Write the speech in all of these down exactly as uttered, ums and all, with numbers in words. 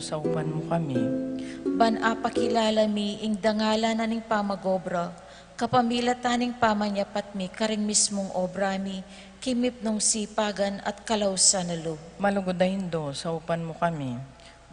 Saupan mu kami. Ban apakilala mi ing dangalan na ning pamag-obra, kapamilatan ning pamanyapat mi karing mismung obra mi, king mipnung sipagan at kalausan a lub. Malugud a Indu, saupan mu kami.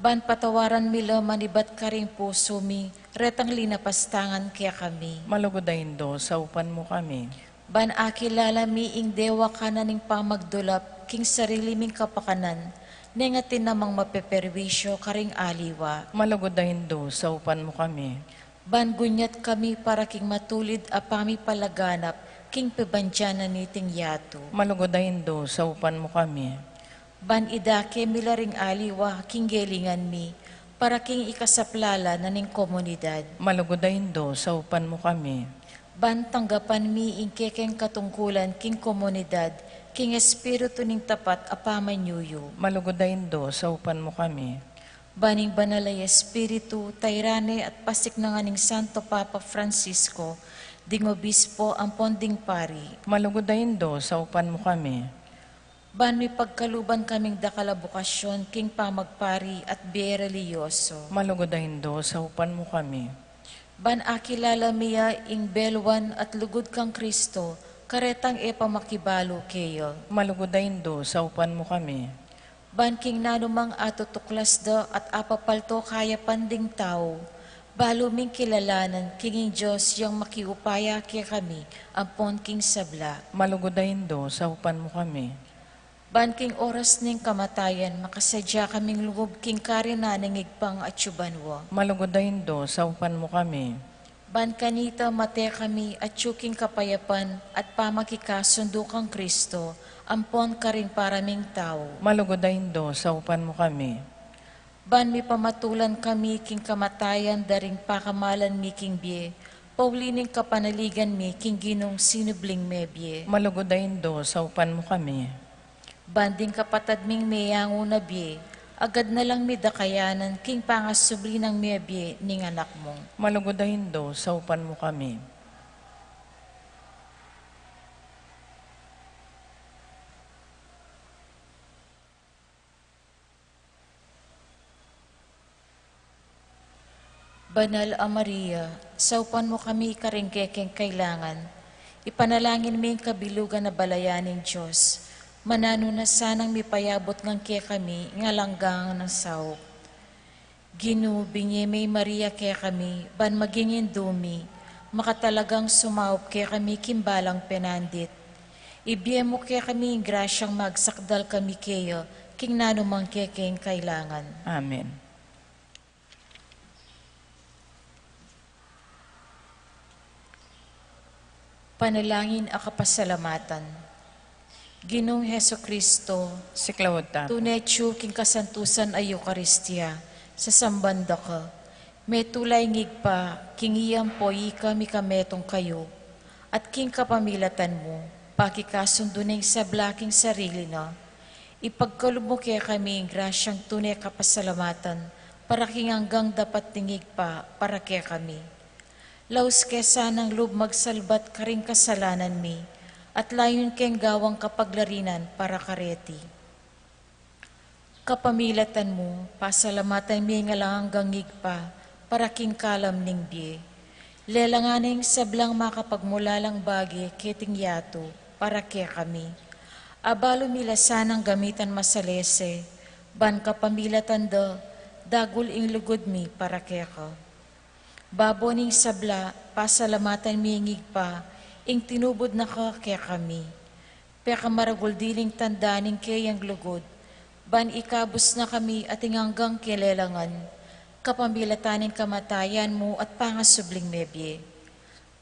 Ban patawaran mi la manibat karing pusu mi, retang linapastangan kekami. Malugud a Indu, saupan mu kami. Ban akilala mi ing dewakan na ning pamagdulap king sarili ming kapakanan, neng atin namang mapeperwisyu karing aliwa. Malugud a Indu, saupan mu kami. Ban gunyat kami para king matulid a pamipalaganap king pibandian na niting yatu. Malugud a Indu, saupan mu kami. Ban idake mi la ring aliwa king gelingan mi, para king ikasaplala na ning komunidad. Malugud a Indu, saupan mu kami. Ban tanggapan mi ing kekeng katungkulan king komunidad, king espiritu ning tapat a pamanyuyu. Malugud a Indu, saupan mu kami. Ban ing Banal a Espiritu, tairan ne at pasiknangan ning Santo Papa Francisco, ding obispo ampon ding pari. Malugud a Indu, saupan mu kami. Ban mipagkaluban kaming dakal a bukasyon king pamagpari at bie relihiyoso. Malugud a Indu, saupan mu kami. Ban akilala mi ya ing beluan at lugud kang Kristo, karetang e pa makibalu keya. Malugud a Indu, saupan mu kami. Ban king nanumang atutuklas da at apapalto kayapan ding tau, balu ming kilalanan king ing Dios yang makiupaya kekami ampon king sabla. Malugud a Indu, saupan mu kami. Ban king oras ning kamatayan, makasadya kaming lugud king karinan ning Ibpang atsu banua. Malugud a Indu, saupan mu kami. Ban kanita mate kami atsu king kapayapan at pamakikasundu kang Kristo, ampon karing para ming tau. Malugud a Indu, saupan mu kami. Ban mipamatulan kami king kamatayan da ring pakamalan mi king bie, pauli ning kapanaligan mi king Ginung sinubling mebie. Malugud a Indu, saupan mu kami. Ban ding kapatad ming meyangu na bie, agad na lang mi dakayanan king pangasubli nang mebie ning Anak mu. Malugud a Indu, saupan mu kami. Banal a Maria, saupan mu kami karing kekeng kailangan. Ipanalangin mi ing kabilugan a balayan ning Dios. Mananu na sanang mipayabut ngan kekami ing alang anggang saup. Ginu, binie me i Maria kekami, ban maging indu mi, makatalagang sumaup kekami king balang penandit. Ibie mu kekami ing grasyang magsakdal kami keya king nanumang kekeng kailangan. Amen. Panalangin a kapasalamatan. Ginung Jesucristo, siklaud ta. Tune atsu king kasantusan a Eukaristia, sasamban da ka. Metula ing Ibpa, king iya ampo ika mikametung kayup, at king kapamilatan mu, pakikasundu ne ing sabla king sarili na. Ipagkalub mu kekami ing grasyang tune kapasalamatan, para king anggang dapat ning Ibpa, para kekami. Laus ke sanang lub magsalbat karing kasalanan mi, at layun keng gawang kapaglarinan para kareti. Kapamilatan mu, pasalamatan mi ing alang anggang Ibpa, para king kalam ning bie. Lelangan ne ing sablang makapagmulalang bage keting yatu, para kekami. Abalu mi la sanang gamitan masalese, ban kapamilatan da, dagul ing lugud mi para keka. Babo ning sabla, pasalamatan mi ing Ibpa, ing tinubud na ka kekami. Pekamaragul diling tanda ning keyang lugud, ban ikabus na kami ating anggang kalelangan, kapamilatan ning kamatayan mu at pangasubling mebie.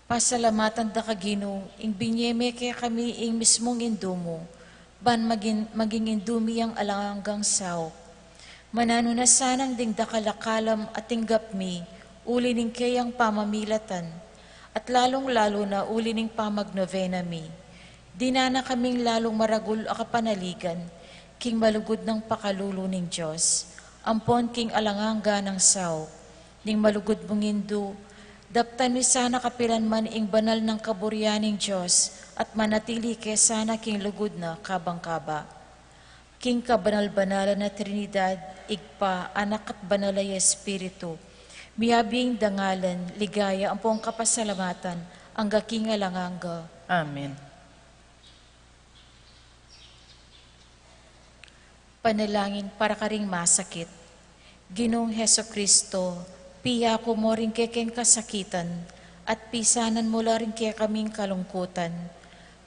Pasalamatan da ka, Ginu, ing binie me kekami ing mismung indu mu, ban maging, maging indu mi yang alang anggang saup. Mananu na sanang ding dakal a kalam a tinggap mi, uli ning keyang pamamilatan, at lalung-lalu na uli ning pamagnovena mi. Dinan na kaming lalung maragul a kapanaligan, king malugud nang pakalulu ning Dios, ampon king alang angga nang saup. Ning malugud mung indu, daptan mi sana kapilanman ing banal nang kaburian ning Dios, at manatili ke sana king lugud na kabang kaba. King kabanal-banalan a Trinidad, Ibpa, Anak, at Banal a Espiritu, miyabing dangalan, ligaya, ampong kapasalamatan, angga king alang angga. Amen. Panalangin para karing masakit. Ginung Jesucristo, piyaku mu ring kekeng kasakitan, at pisanan mu la ring kekaming kalungkutan.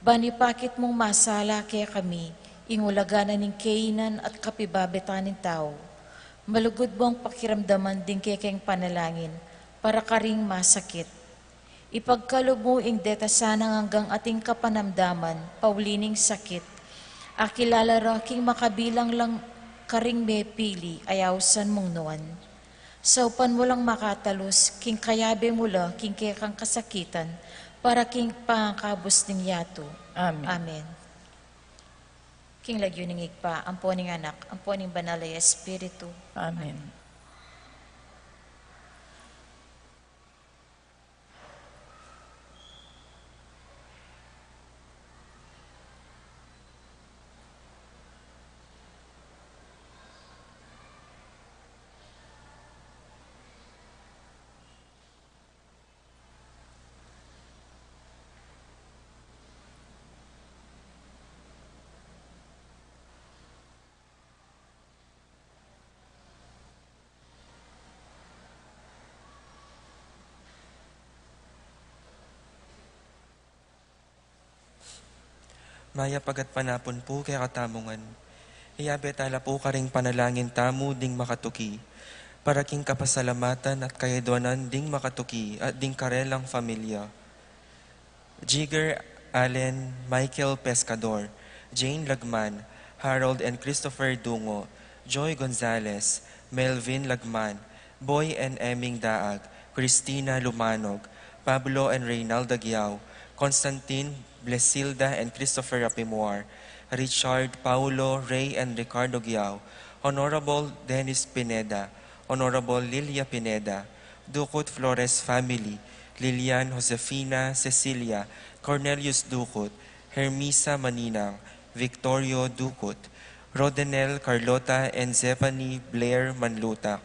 Ban ipakit mung masala kekami, ing ulagan na ning kainan at kapibabetan ning tau. Malugud mung pakiramdaman ding kekeng panalangin para karing masakit. Ipagkalub mu ing deta sanang anggang ating kapanamdaman, pauli ning sakit. Akilala ra king makabilang lang karing mepili, a ausan mung nuan. Saupan mu lang makatalus, king kayabe mu la, king kekang kasakitan, para king pangakabus ning yatu. Amen. Amen. King lagyu ning Ibpa, ampo ning Anak, ampo ning Banal a Espiritu. Amen. Mayap a gatpanapun pu kekatamu ngan. Iyabe tala pu karing panalangin tamu ding makatuki, para king kapasalamatan at kayadwanan ding makatuki at ding karelang familia. Jigger Allen, Michael Pescador, Jane Lagman, Harold and Christopher Dungo, Joy Gonzalez, Melvin Lagman, Boy and Eming Daag, Christina Lumanog, Pablo and Reynalda Giao, Constantine, Blesilda and Christopher Apimuar, Richard, Paulo, Ray and Ricardo Giao, Honorable Dennis Pineda, Honorable Lilia Pineda, Ducut Flores family, Lilian, Josefina, Cecilia, Cornelius Ducut, Hermisa Maninang, Victorio Ducut, Rodenel, Carlota, and Zephany Blair Manlutak,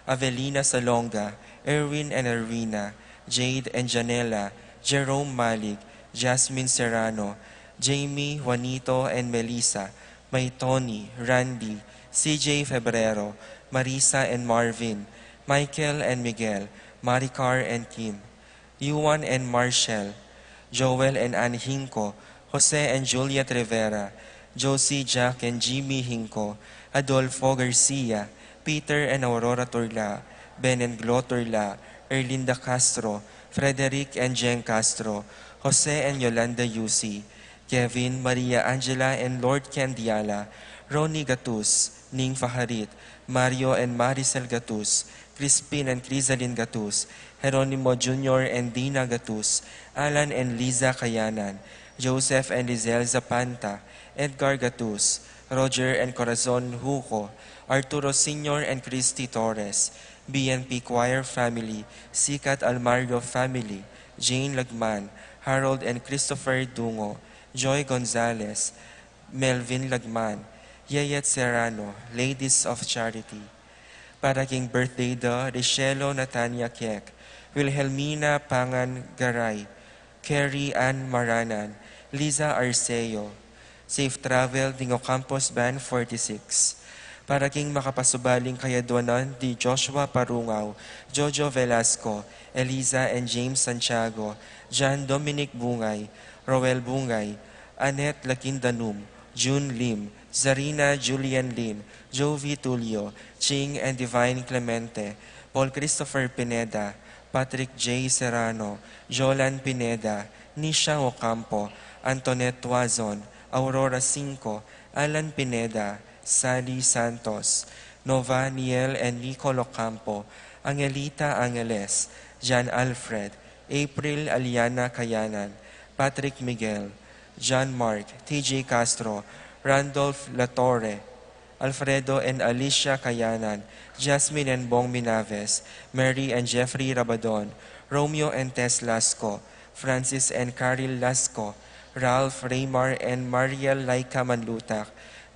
Avelina Salonga, Erwin and Erwina, Jade and Janela, Jerome Malig, Jasmine Serrano, Jamie, Juanito, and Melissa, May Tony, Randy, C J Febrero, Marisa and Marvin, Michael and Miguel, Maricar and Kim, Yuan and Marshall, Joel and Anne Hinco, Jose and Juliet Rivera, Josie, Jack and Jimmy Hinco, Adolfo Garcia, Peter and Aurora Turla, Ben and Glo Turla, Erlinda Castro, Frederick and Jen Castro, Jose and Yolanda Yusi, Kevin, Maria Angela and Lord Ken Diala, Ronnie Gatus, Ning Faharit, Mario and Maricel Gatus, Crispin and Crisalin Gatus, Jeronimo Junior and Dina Gatus, Alan and Liza Kayanan, Joseph and Lizelle Zapanta, Edgar Gatus, Roger and Corazon Huco, Arturo Senior and Christy Torres, B N P Choir family, Sikat Almario family, Jane Lagman, Harold and Christopher Dungo, Joy Gonzalez, Melvin Lagman, Yeyet Serrano, Ladies of Charity. Para king birthday da Richelo Natania Keck, Wilhelmina Pangan Garay, Kerry Ann Maranan, Liza Arceo. Safe travel ding Ocampos Band forty-six. Para king makapasubaling kayadwanan di Joshua Parungaw, Jojo Velasco, Eliza and James Santiago, John Dominic Bungay, Roel Bungay, Annette Lakindanum, June Lim, Zarina Julian Lim, Jovi Tulio, Ching and Divine Clemente, Paul Christopher Pineda, Patrick J Serrano, Jolan Pineda, Nisha Ocampo, Antoinette Tuazon, Aurora Cinco, Alan Pineda, Sally Santos, Nova Niel and Nicole Ocampo, Angelita Angeles, Jan Alfred, April Aliana Kayanan, Patrick Miguel, John Mark, T J Castro, Randolph Latorre, Alfredo and Alicia Kayanan, Jasmine and Bong Minaves, Mary and Jeffrey Rabadon, Romeo and Tess Lasco, Francis and Caril Lasco, Ralph, Raymar and Mariel Laika Manlutak,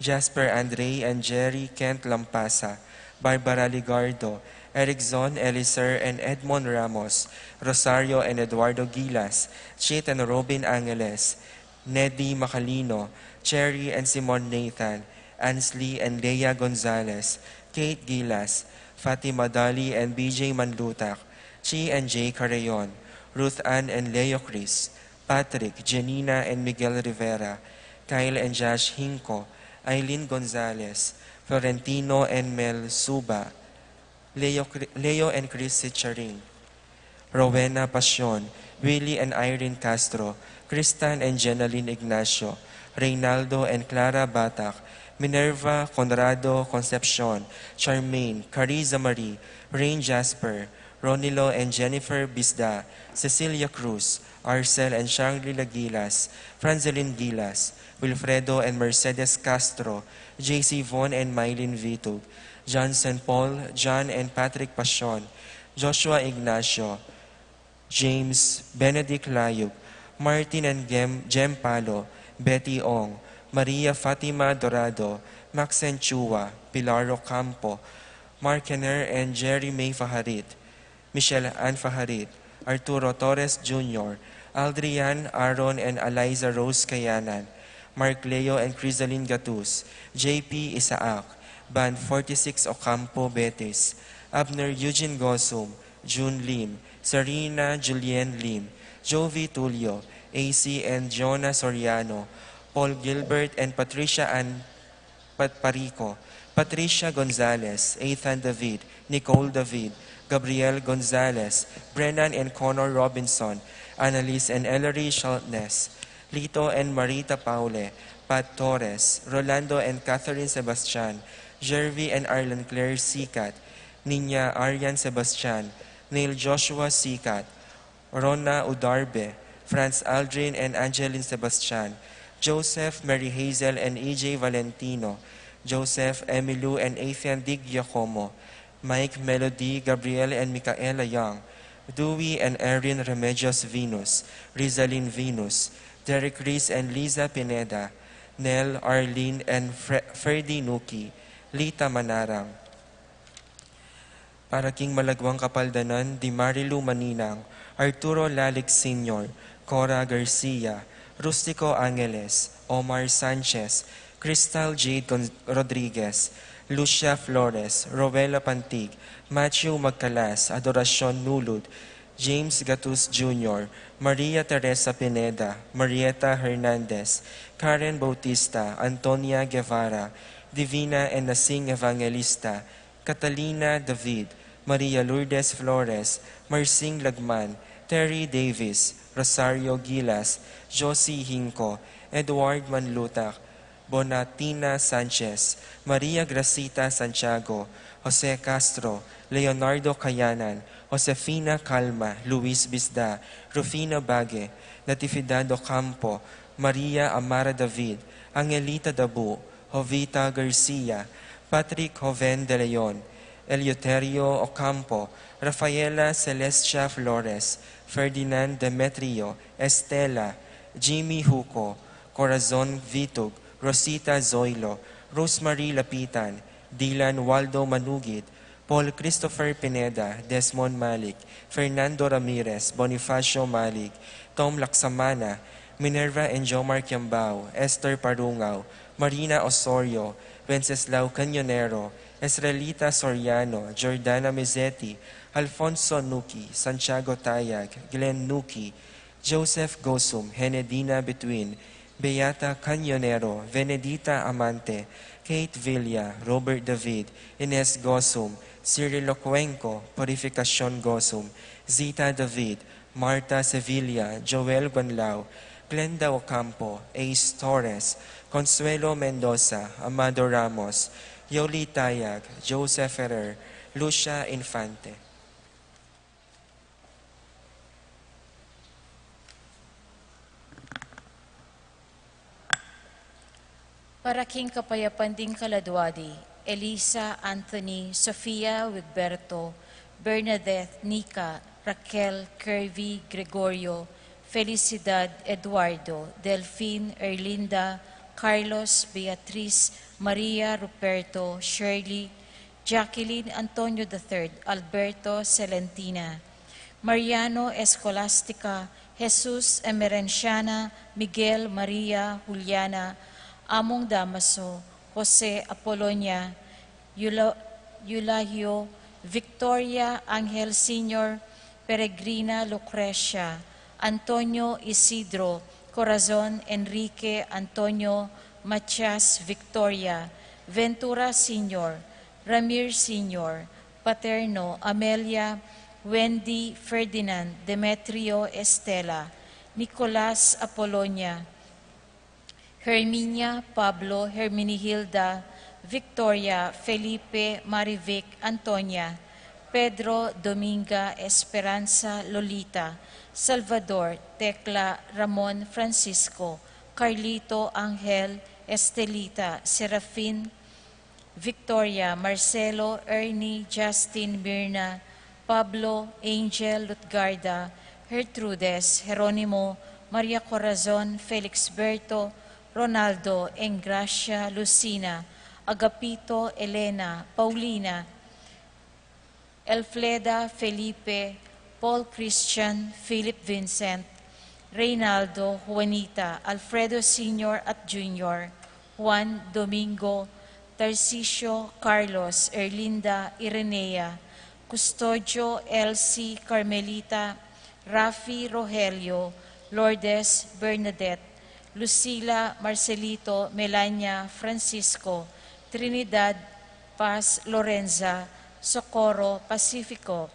Jasper Andre and Jerry Kent Lampasa, Barbara Ligardo, Erickson Eliser and Edmond Ramos, Rosario and Eduardo Gilas, Chit and Robin Angeles, Neddy Macalino, Cherry and Simon Nathan, Ansley and Leia Gonzalez, Kate Gilas, Fatima Dali and B J Manlutak, Chi and Jay Carreon, Ruth Ann and Leo Chris, Patrick, Janina and Miguel Rivera, Kyle and Josh Hinco, Eileen Gonzalez, Florentino and Mel Suba, Leo, Cri- Leo and Chris Sicharing, Rowena Pasion, Willie and Irene Castro, Kristan and Jenaline Ignacio, Reynaldo and Clara Batak, Minerva Conrado Concepcion, Charmaine, Cariza Marie, Rain Jasper, Ronilo and Jennifer Bisda, Cecilia Cruz, Arcel and Shangri-La Gilas, Franzelin Gilas, Wilfredo and Mercedes Castro, J C Von and Mylene Vitug, Johnson Paul, John and Patrick Pasion, Joshua Ignacio, James Benedict Layup, Martin and Gem, Jem Palo, Betty Ong, Maria Fatima Dorado, Maxen Chua, Pilar Ocampo, Mark Henner and Jerry May Fajarit, Michelle Ann Fajarit, Arturo Torres Junior, Aldrian, Aaron and Eliza Rose Kayanan, Mark Leo and Crisalin Gatus, J P Isaac, Band forty-six Ocampo Betis, Abner Eugene Gosum, June Lim, Serena Julienne Lim, Jovi Tulio, A C and Jonah Soriano, Paul Gilbert and Patricia Ann Pat Parico, Patricia Gonzalez, Ethan David, Nicole David, Gabriel Gonzalez, Brennan and Connor Robinson, Annalise and Ellery Schultness, Lito and Marita Paule, Pat Torres, Rolando and Catherine Sebastian, Jervy and Arlen Claire Sikat, Nina Arian Sebastian, Neil Joshua Sikat, Rona Udarbe, Franz Aldrin and Angeline Sebastian, Joseph, Mary Hazel and E J Valentino, Joseph, Emilu and Ethan Di Giacomo, Mike, Melody, Gabriel and Micaela Young, Dewey and Erin Remedios Venus, Rizalin Venus, Derek Reese and Liza Pineda, Nell, Arlene and Fre- Ferdy Nuki, Lita Manarang. Para king malagwang kapaldanan di Marilu Maninang, Arturo Lalic Senior, Cora Garcia, Rustico Angeles, Omar Sanchez, Crystal Jade Gon- Rodriguez, Lucia Flores, Rowella Pantig, Matthew Magcalas, Adoracion Nulud, James Gatus Junior, Maria Teresa Pineda, Marieta Hernandez, Karen Bautista, Antonia Guevara, Divina and Nasing Evangelista, Catalina David, Maria Lourdes Flores, Marsing Lagman, Terry Davis, Rosario Gilas, Josie Hinco, Edward Manlutak, Bonatina Sanchez, Maria Gracita Santiago, Jose Castro, Leonardo Kayanan, Josefina Calma, Luis Bisda, Rufina Bague, Natividad Ocampo, Maria Amara David, Angelita Dabu, Jovita Garcia, Patrick Joven de Leon, Eleuterio Ocampo, Rafaela Celestia Flores, Ferdinand Demetrio, Estela, Jimmy Huco, Corazon Vitug, Rosita Zoilo, Rosemary Lapitan, Dylan Waldo Manugit, Paul Christopher Pineda, Desmond Malik, Fernando Ramirez, Bonifacio Malik, Tom Laksamana, Minerva and Jomar Kiambao, Esther Parungao, Marina Osorio, Wenceslao Cañonero, Esrelita Soriano, Jordana Mezeti, Alfonso Nuki, Santiago Tayag, Glenn Nuki, Joseph Gosum, Henedina Between, Beata Cañonero, Venedita Amante, Kate Villa, Robert David, Ines Gosum, Cirilo Cuenco, Purificacion Gosum, Zita David, Marta Sevilla, Joel Guanlao, Glenda Ocampo, Ace Torres, Consuelo Mendoza, Amado Ramos, Yoli Tayag, Joseph Ferrer, Lucia Infante. Para king kapayapan ding kaladwa di, Elisa, Anthony, Sofia, Wigberto, Bernadette, Nika, Raquel, Kirby, Gregorio, Felicidad, Eduardo, Delfin, Erlinda, Carlos, Beatriz, Maria, Ruperto, Shirley, Jacqueline, Antonio the third, Alberto, Celentina, Mariano, Escolastica, Jesus, Emerenciana, Miguel, Maria, Juliana, Among Damaso, Jose, Apolonia, Eula-, Eulahio, Victoria, Angel Senior, Peregrina, Lucrecia, Antonio, Isidro, Corazon, Enrique, Antonio, Matias, Victoria, Ventura Senior, Ramir Senior, Paterno, Amelia, Wendy, Ferdinand, Demetrio, Estela, Nicolas, Apolonia, Herminia, Pablo, Herminihilda, Victoria, Felipe, Marivic, Antonia, Pedro, Dominga, Esperanza, Lolita, Salvador, Tecla, Ramon, Francisco, Carlito, Angel, Estelita, Serafin, Victoria, Marcelo, Ernie, Justin, Mirna, Pablo, Angel, Lutgarda, Gertrudes, Jeronimo, Maria Corazon, Felix Berto, Ronaldo, Engracia, Lucina, Agapito, Elena, Paulina, Elfleda, Felipe, Paul Christian, Philip Vincent, Reynaldo, Juanita, Alfredo Senior at Junior, Juan, Domingo, Tarcisio, Carlos, Erlinda, Irenea, Custodio, Elsie, Carmelita, Rafi, Rogelio, Lourdes, Bernadette, Lucila, Marcelito, Melania, Francisco, Trinidad, Paz, Lorenza, Socorro, Pacifico,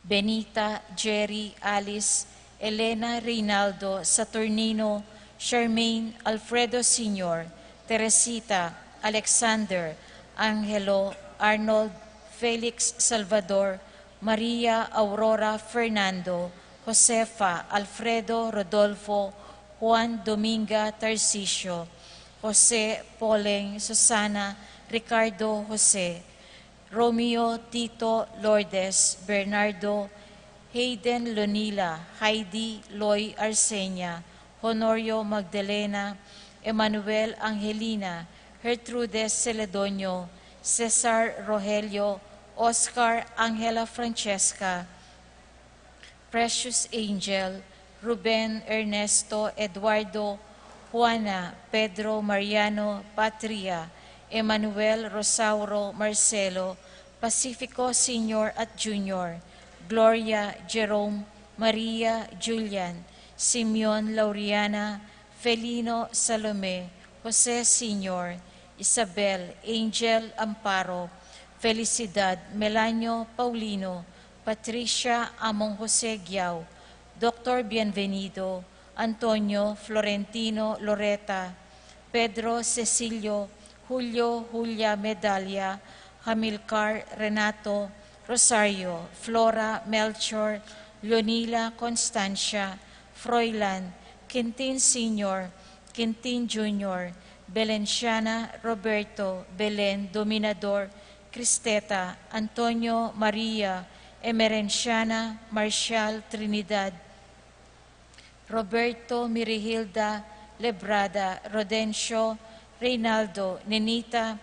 Benita, Jerry, Alice, Elena, Reynaldo, Saturnino, Charmaine, Alfredo Senior, Teresita, Alexander, Angelo, Arnold, Felix, Salvador, Maria, Aurora, Fernando, Josefa, Alfredo, Rodolfo, Juan, Dominga, Tarcisio, Jose, Poleng, Susana, Ricardo, Jose, Romeo, Tito, Lourdes, Bernardo, Hayden, Lonila, Heidi, Loy, Arsenia, Honorio, Magdalena, Emmanuel, Angelina, Gertrudes, Celedonio, Cesar, Rogelio, Oscar, Angela, Francesca, Precious Angel, Ruben, Ernesto, Eduardo, Juana, Pedro, Mariano, Patria, Emmanuel, Rosauro, Marcelo, Pacifico Senior at Junior, Gloria, Jerome, Maria, Julian, Simeon, Lauriana, Felino, Salome, Jose Senior, Isabel, Angel, Amparo, Felicidad, Melanio, Paulino, Patricia, Among Jose Guiao, Doctor Bienvenido, Antonio, Florentino, Loreta, Pedro, Cecilio, Julio, Julia, Medalia, Hamilcar, Renato, Rosario, Flora, Melchor, Leonila, Constancia, Froilan, Quintin Senior, Quintin Junior, Belenciana, Roberto, Belen, Dominador, Cristeta, Antonio, Maria, Emerenciana, Marcial, Trinidad, Roberto, Mirihilda, Lebrada, Rodencio, Reynaldo, Nenita,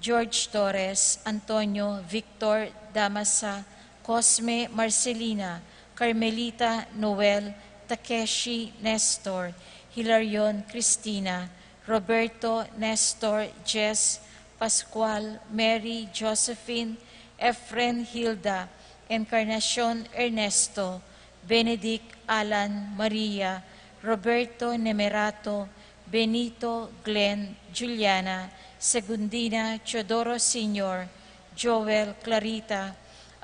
George Torres, Antonio, Victor, Damasa, Cosme, Marcelina, Carmelita, Noel, Takeshi, Nestor, Hilarion, Cristina, Roberto, Nestor, Jess, Pascual, Mary, Josephine, Efren, Hilda, Encarnacion, Ernesto, Benedict, Alan, Maria, Roberto, Nemerato, Benito, Glenn, Juliana, Segundina, Teodoro Senior, Joel, Clarita,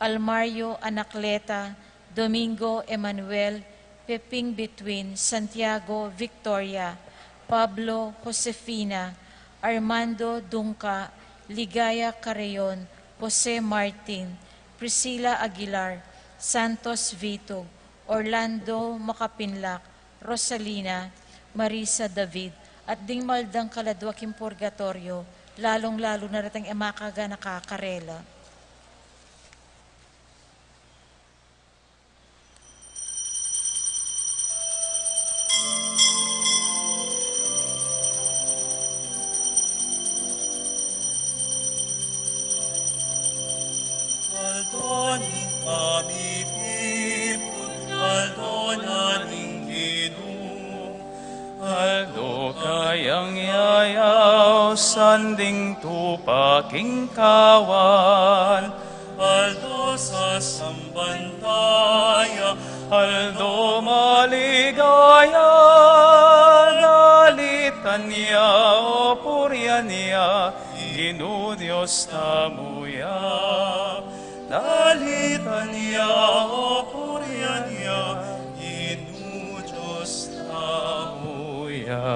Almario, Anacleta, Domingo, Emmanuel, Peping Between, Santiago, Victoria, Pablo, Josefina, Armando, Dungka, Ligaya, Carreon, Jose Martin, Priscilla Aguilar, Santos Vitug, Orlando, Makapinlak, Rosalina, Marisa, David, at ding maldang kaladwa king purgatoryo, lalung-lalu na retang e makaganaka karela. Aldo ning Ginu, aldo kayang yayaw, sanding tupa king kawan, aldo sasamban taya, aldo maligaya, dalitan ya, o purian ya, Ginu Dios tamu ya. Dalitan ya, o purian ya, Ginu Dios tamu ya.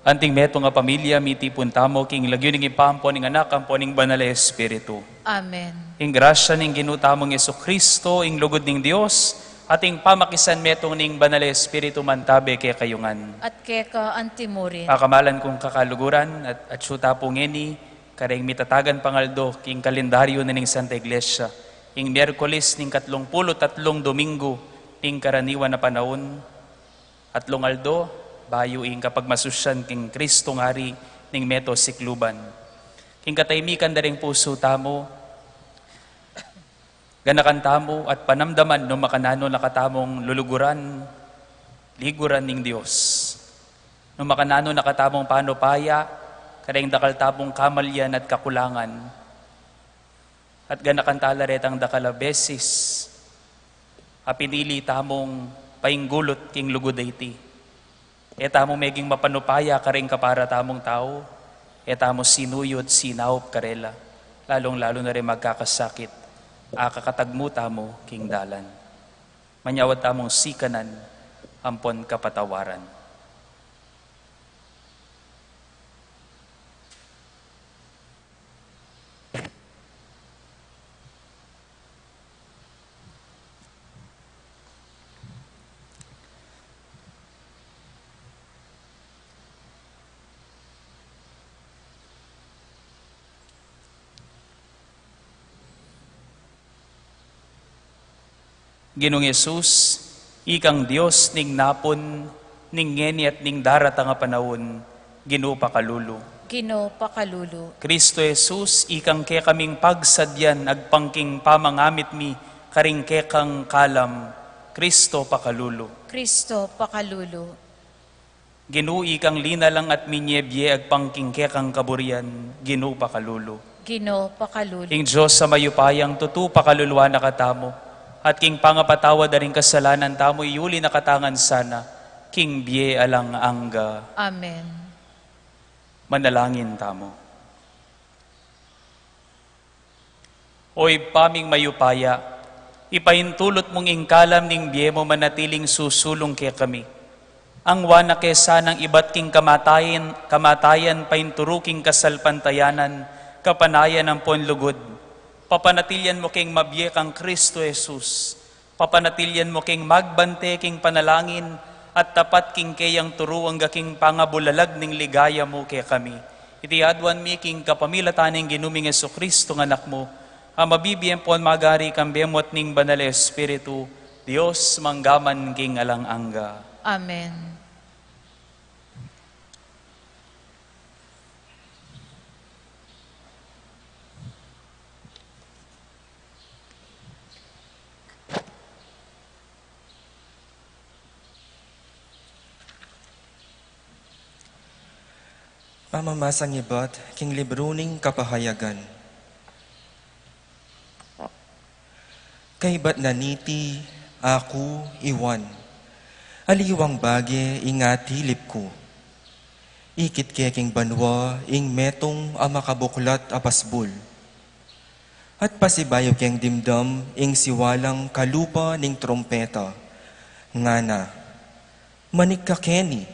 Anting metung a pamilya, mitipun tamu king lagyu ning Ibpa, ampo ning Anak, ampo ning Banal a Espiritu. Amen. Ing grasya ning Ginu tamung Jesucristo, ing lugud ning Dios, at ing pamakisanmetung ning Banal a Espiritu mantabe kekayu ngan. At keka antimurin. Pakamalan kung kakaluguran, at atyu ta pu ngeni kareng mitatagan pang aldo king kalendaryo na ning Santa Iglesia, ing Miyerkules ning katlung pulu't tatlung Domingo ning karaniwan a panaun, atlung aldo bayu ing kapagmasusyan king Kristong Ari ning meto sikluban. King katahimikan da ring pusu tamu, ganakan tamu at panamdaman no makananu na katamung luluguran, liguran ning Dios. No makananu na katamung panupaya kareng dakal tamung kamalyan at kakulangan. At ganakan tala retang dakal a beses a pinili tamung painggulut king lugud a iti. E tamu meging mapanupaya kareng kapara tamung tau, e tamu sinuyu't sinaup karela, lalung-lalu na reng magkakasakit, akakatagmu tamu king dalan. Manyawad tamung sikanan ampon kapatawaran. Ginung Jesus, ikang Dios ning napun, ning ngeni at ning daratang a panaun, Ginu pakalulu. Ginu pakalulu. Kristo Jesus, ikang kekaming pagsadyan agpang king pamangamit mi karing kekang kalam, Kristo pakalulu. Kristo pakalulu. Ginu, ikang linalang at minie bie agpang king kekang kaburian, Ginu pakalulu. Ginu pakalulu. Ing Dios a mayupayang tutu pakaluluan na katamu, at king pangapatawad da ring kasalanan tamu iyuli na katamu ngan sana king bie alang angga. Amen. Manalangin tamu. O Ibpa ming mayupaya, ipaintulut mung ing kalam ning bie mu manatiling susulung kekami. Angwa na ke sanang ibat king kamatayan, kamatayan painturu king kasalpantayanan, kapanayan ampon lugud. Papanatilian mu keng mabie kang Kristo Jesus. Papanatilian mu keng magbante king panalangin at tapat king keyang turu angga king pangabulalag ning ligaya mu kekami. Iti aduan mi king kapamilatan ning Ginu ming Jesucristo nga Anak mu, a mabibie ampon magari kambe mu at ning Banal a Espiritu, Dios, mangga man king alang angga. Amen. Pamamasang ibat king libru ning Kapahayagan. Kaybat na niti, aku i Juan, aliwang bage ing atilip ku. Ikit ke king banua ing metung a makabuklat a pasbul. At pasibayu keng dimdam ing siwalang kalupa ning trumpeta. Ngana, manik ka keni,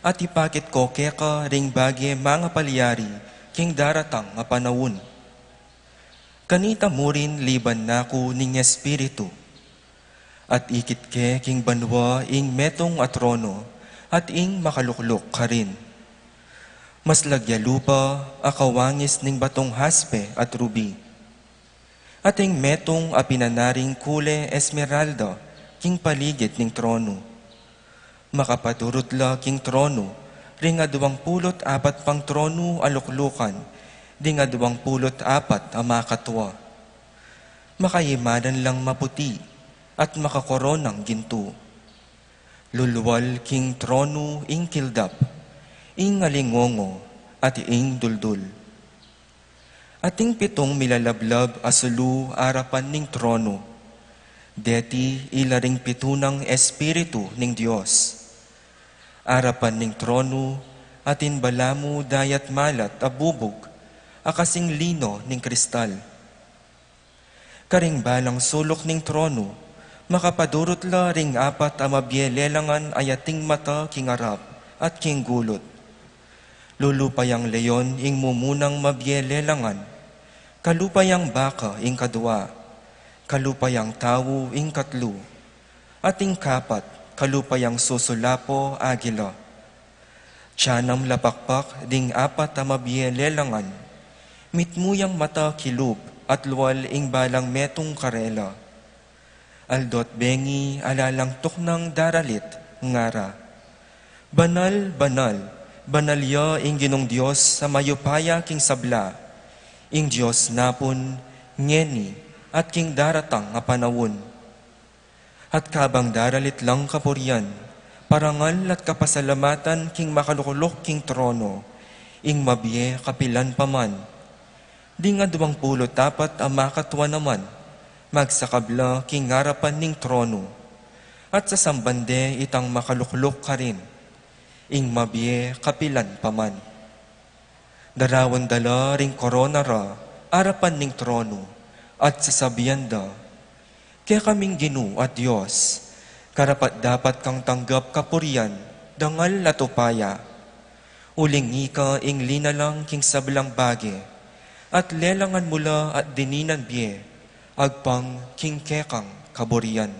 at ipakit ko keka ring bage mangapalyari king daratang a panaun. Kanita mu rin liban na ku ning Espiritu. At ikit ke king banua ing metung a trono, at ing makalukluk karin. Maslag ya lupa a kawangis ning batung haspe at rubi. At ing metung a pinanaring kule esmeralda king paligid ning trono. Makapaturut la king trono ring aduang pulu't apat pang trono a luklukan, Ding aduang pulu't apat a makatwa, makaimanan lang maputi at makakoronang gintu. Lulwal king tronu ing kildap, ing alingongo, at ing duldul. Ating pitung milalablab a sulu arapan ning tronu. Deti ila ring pitu nang Espiritu ning Dios. Arapan ning tronu, atin balamu dayat malat a bubug, a kasing lino ning kristal. Karing balang suluk ning tronu, makapadurut la ring apat a mabie lelangan a yating mata king arap at king gulut. Lulupa yang leon ing mumunang mabie lelangan, kalupa yang baka ing kadua, kalupa yang tau ing katlu, at ing kapat, kalupa yang susulapo agila. Tiyanam lapakpak ding apat a mabie lelangan, mitmu yang mata kilub at lual ing balang metung karela. Aldo't bengi ala lang tuknang daralit, ngara: Banal, banal, banal ya ing Ginung Dios a mayupaya king sabla, ing Dios napun, ngeni, at king daratang a panaun. At kabang daralit lang kapurian, parangal at kapasalamatan king makalukluk king trono, ing mabie kapilan pa man. Ding aduang pulu't apat a makatwa naman, magsakab la king arapan ning trono, at sasamban de itang makalukluk karin, ing mabie kapilan pa man. Darawan da la ring korona ra arapan ning trono, at sasabian da: Kekaming Ginu at Dios, karapat-dapat kang tanggap kapurian, dangal at upaya. Uling ika ing linalang king sablang bage, at lelangan mu la at dininan bie, agpang king kekang kaburian.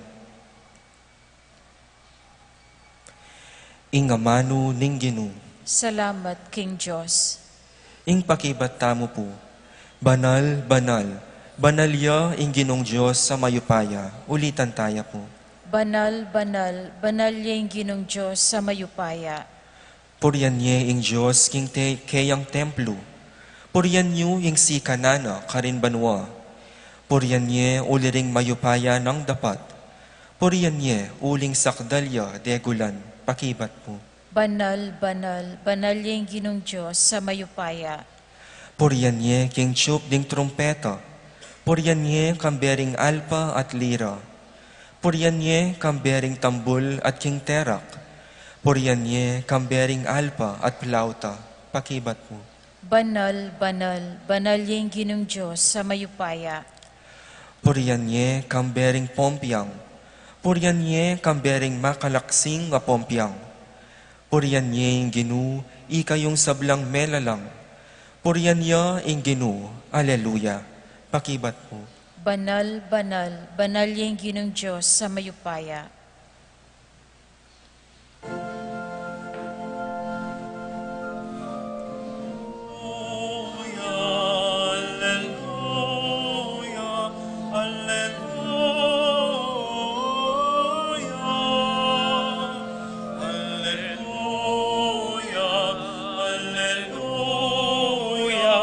Ing amanu ning Ginu. Salamat king Dios. Ing pakibat tamu pu. Banal, banal, banal ya ing Ginung Dios a mayupaya. Ulitan taya pu. Banal, banal, banal ya ing Ginung Dios a mayupaya. Purian ye ing Dios king te-, keyang templu. Purian yu ing sikanan na karin banua. Purian ye uli ring mayupaya nang dapat. Purian ye uling sakdal ya degulan. Pakibat pu. Banal, banal, banal ya ing Ginung Dios a mayupaya. Purian ye king tiyup ding trumpeta. Purian ye kambe ring alpa at lira. Purian ye kambe ring tambul at king terak. Purian ye kambe ring alpa at plauta. Pakibat pu. Banal, banal, banal ya ing Ginung Dios a mayupaya. Purian ye kambe ring pompiang. Purian ye kambe ring makalaksing a pompiang. Purian ye ing Ginu, ikayung sablang melalang. Purian ya ing Ginu. Aleluya. Pakibat pu. Banal, banal, banal ya ing Ginung Dios a mayupaya. Aleluya, aleluya,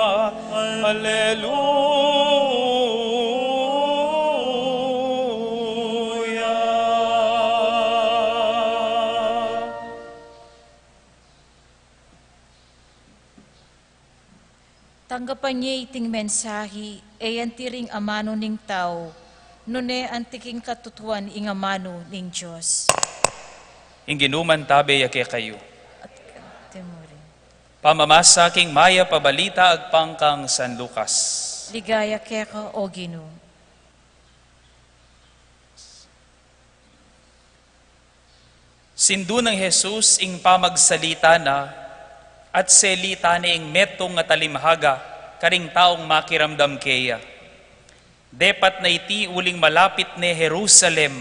aleluya. Tanggapan ye iting mensahi, e anti ring amanu ning tau, nune anti king katutuan ing amanu ning Dios. Ing Ginu mantabe ya kekayu. At kekayu mu rin. Pamamasa king Mayap a Balita agpang kang San Lucas. Ligaya keka, O Ginu. Sindu nang Jesus ing pamagsalita na, at selita ne ing metung a talimhaga karing taung makiramdam keya. Depat na iti uling malapit ne Jerusalem,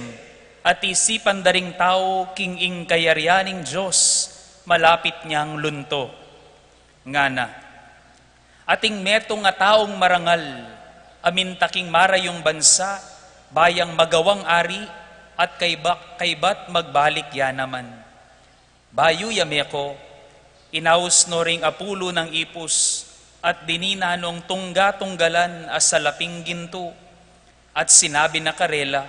at isipan da ring tau king ing kayarian ning Dios malapit neng lunto. Ngana: Ating metung a taung marangal a minta king marayung bansa, bayang magawang ari, at kaybat, kaybat magbalik ya naman. Bayu ya meko, inaus no ring apulu nang ipus, At dinan nong tungga-tunggalan a salaping gintu, at sinabi na karela,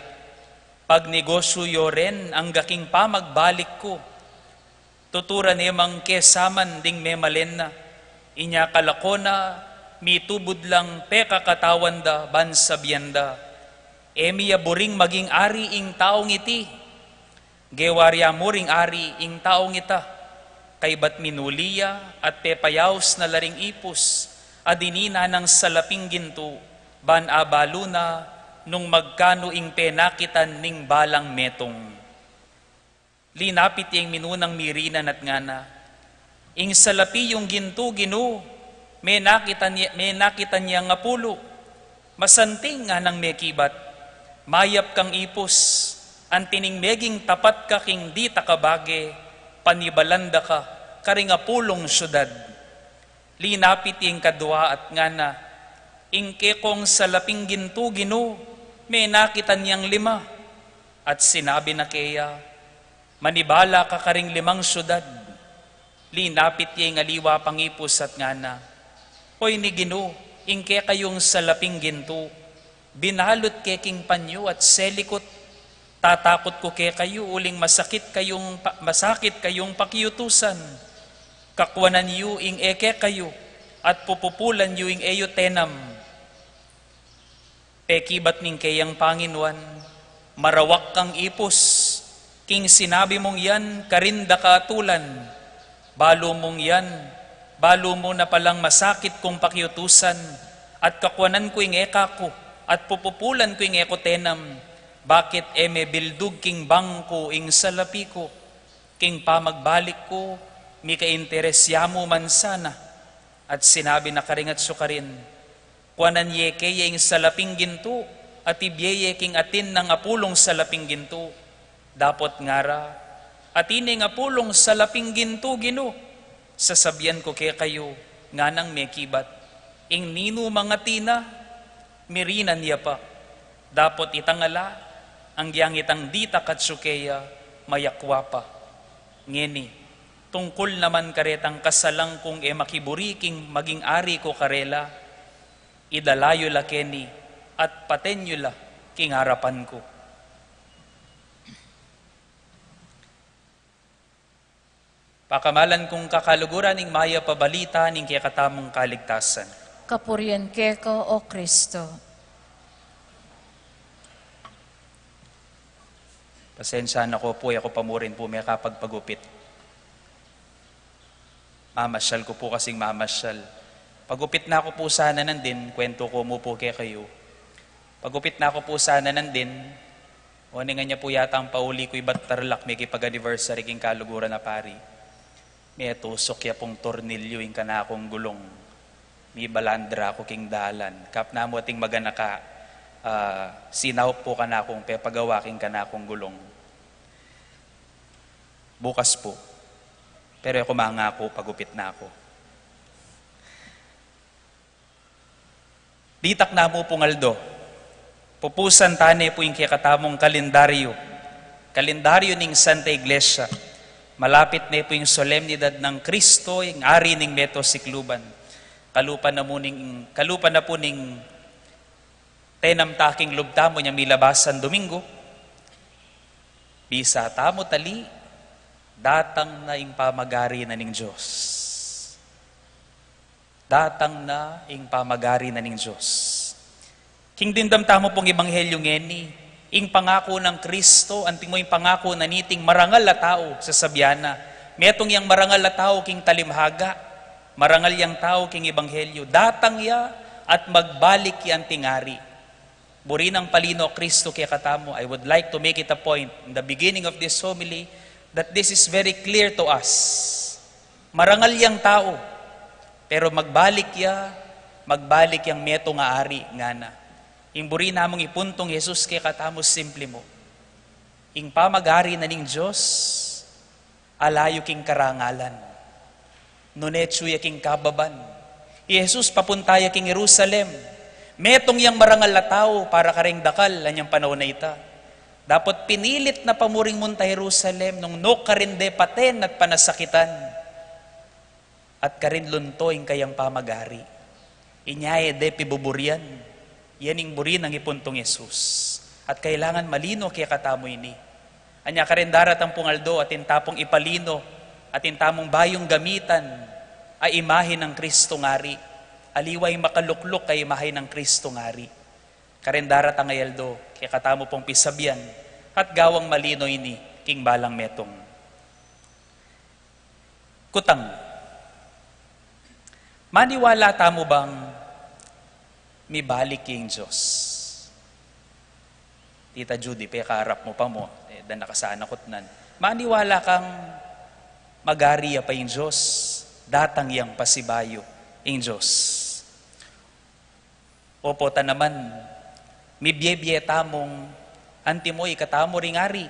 "Pagnegosyu yo ren angga king pamagbalik ku. Tuturan ne mang kesaman ding memalen na, inya kalako na, mitubud lang pekakatawan da ban sabian da, 'E mi ya buring maging ari ing taung iti.' Gewa rya mu ring ari ing taung ita, kaybat minuli ya at pepayaus na la ring ipus a dinan nang salaping gintu, ban abalu na nung magkanu ing penakitan ning balang metung." Linapit ya ing minunang mirinan at ngana, "Ing salapi yung gintu, Ginu, menakitan ya, menakitan yang apulu." "Masanting," nganang mekibat, "mayap kang ipus, anti ning meging tapat ka king ditak a bage, panibalan da ka karing apulung syudad." Linapit ya ing kadwa at ngana, "Ing kekong salaping gintu, Ginu, menakitan yang lima." At sinabi na keya, "Manibala ka karing limang syudad." Linapit ya ing aliwa pang ipus at ngana, "Oyni, Ginu, ing kekayung salaping gintu, binalut ke king panyu at selikut. Tatakut ku kekayu uling masakit kayung pa-, masakit kayung pakiutusan. Kakuanan yu ing e kekayu at pupupulan yu ing e yu tenam." Pekibat ning keyang panginuan, "Marawak kang ipus, king sinabi mung yan karin da ka atulan. Balu mung yan, balu mu na palang masakit kung pakiutusan, at kakuanan ku ing e kaku, at pupupulan ku ing e ku tenam, bakit e me bildug king bangku ing salapi ku? King pamagbalik ku, mika-interes ya mu man sana." At sinabi na karing atsu karin, "Kuanan ye keya ing salaping gintu, at ibie ye king atin nang apulung salaping gintu. Dapot ngara, 'Atin ne ing apulung salaping gintu, Ginu.' Sasabian ku kekayu," nganang mekibat, "ing ninumang atin na, mirinan ya pa. Dapot itang ala, anggyang itang ditak atsu keya, mayakwa pa. Ngeni, tungkul naman karetang kasalang kung e makiburi king maging ari ku karela, idala yu la keni at paten yu la king arapan ku." Pakamalan kung kakaluguran ing mayap a balita ning kekatamung kaligtasan. Kapurian keka, O Kristo. Pasensya na ku pu, e ku pa mu rin pu mekapagpagupit. Mamasyal ku pu kasing mamasyal. Pagupit na ku pu sana nandin, kwento ku mu pu kekayu. Pagupit na ku pu sana nandin, o, ningan ya pu yatang pauli ku ibat Tarlac, mekipag-anniversary king kaluguran a pari. Metusuk ya pung tornilyo ing kanakung gulung. Mibalandra ku king dalan. Kapwa na mu ating maganaka, ah, sinaup pu kanakung pepagawa king kanakung gulung. Bukas pu. Pero e ku mangaku, pagupit na ku. Ditak na mu pung aldo. Pupusan tane pu ing kekatamung kalendaryo. Kalendaryo ning Santa Iglesia. Malapit ne pu ing solemnidad nang Kristo, ing Ari ning meto sikluban. Kalupa na mu ning, kalupa na pu ning tenam ta king lub tamu inyang milabasan Domingo. Bisa tamu tali, datang na ing pamagari na ning Dios. Datang na ing pamagari na ning Dios. King dimdam tamu pung ebanghelyo ngeni, ing pangaku nang Kristo, anti mu ing pangaku na niting marangal a tau, sasabian na, metung yang marangal a tau king talimhaga, marangal yang tau king ebanghelyo, datang ya at magbalik ya anting ari. Buri nang palino Kristo kekatamu, I would like to make it a point in the beginning of this homily that this is very clear to us. Marangal yang tau, pero magbalik ya, magbalik yang metung a ari, ngana. Ing buri namung ipuntung Jesus kekatamu, simple mu. Ing pamagari na ning Dios, ala yu king karangalan. Nune atsu ya king kababan. I Jesus papunta ya king Jerusalem. Metung yang marangal a tau para kareng dakal anyang panaun a ita. Dapot pinilit na pa mu ring munta Jerusalem nung nu karin de paten at panasakitan. At karin lunto ing kayang pamagari. Inya e de pibuburian. Yan ing buri nang ipuntung Jesus. At kailangan malino kekatamu ini. Anya karen daratang pung aldo atin ta pung ipalino, atin ta mung bayung gamitan a imahe nang Kristong Ari. Aliwa ing makalukluk a imahe nang Kristong Ari. Karen daratang a aldo, kekatamu pung pisabian, at gawang malino ini king balang metung. Kutang, maniwala tamu bang mibalik ing Dios? Tita Judy, pekaarap mu pa mu, e, dan na ka sana kutnan. Maniwala kang magari ya pa ing Dios, datang yang pasibayu ing Dios? Opo, ta naman, mibie-bie tamung antimo ikatamu ring ari,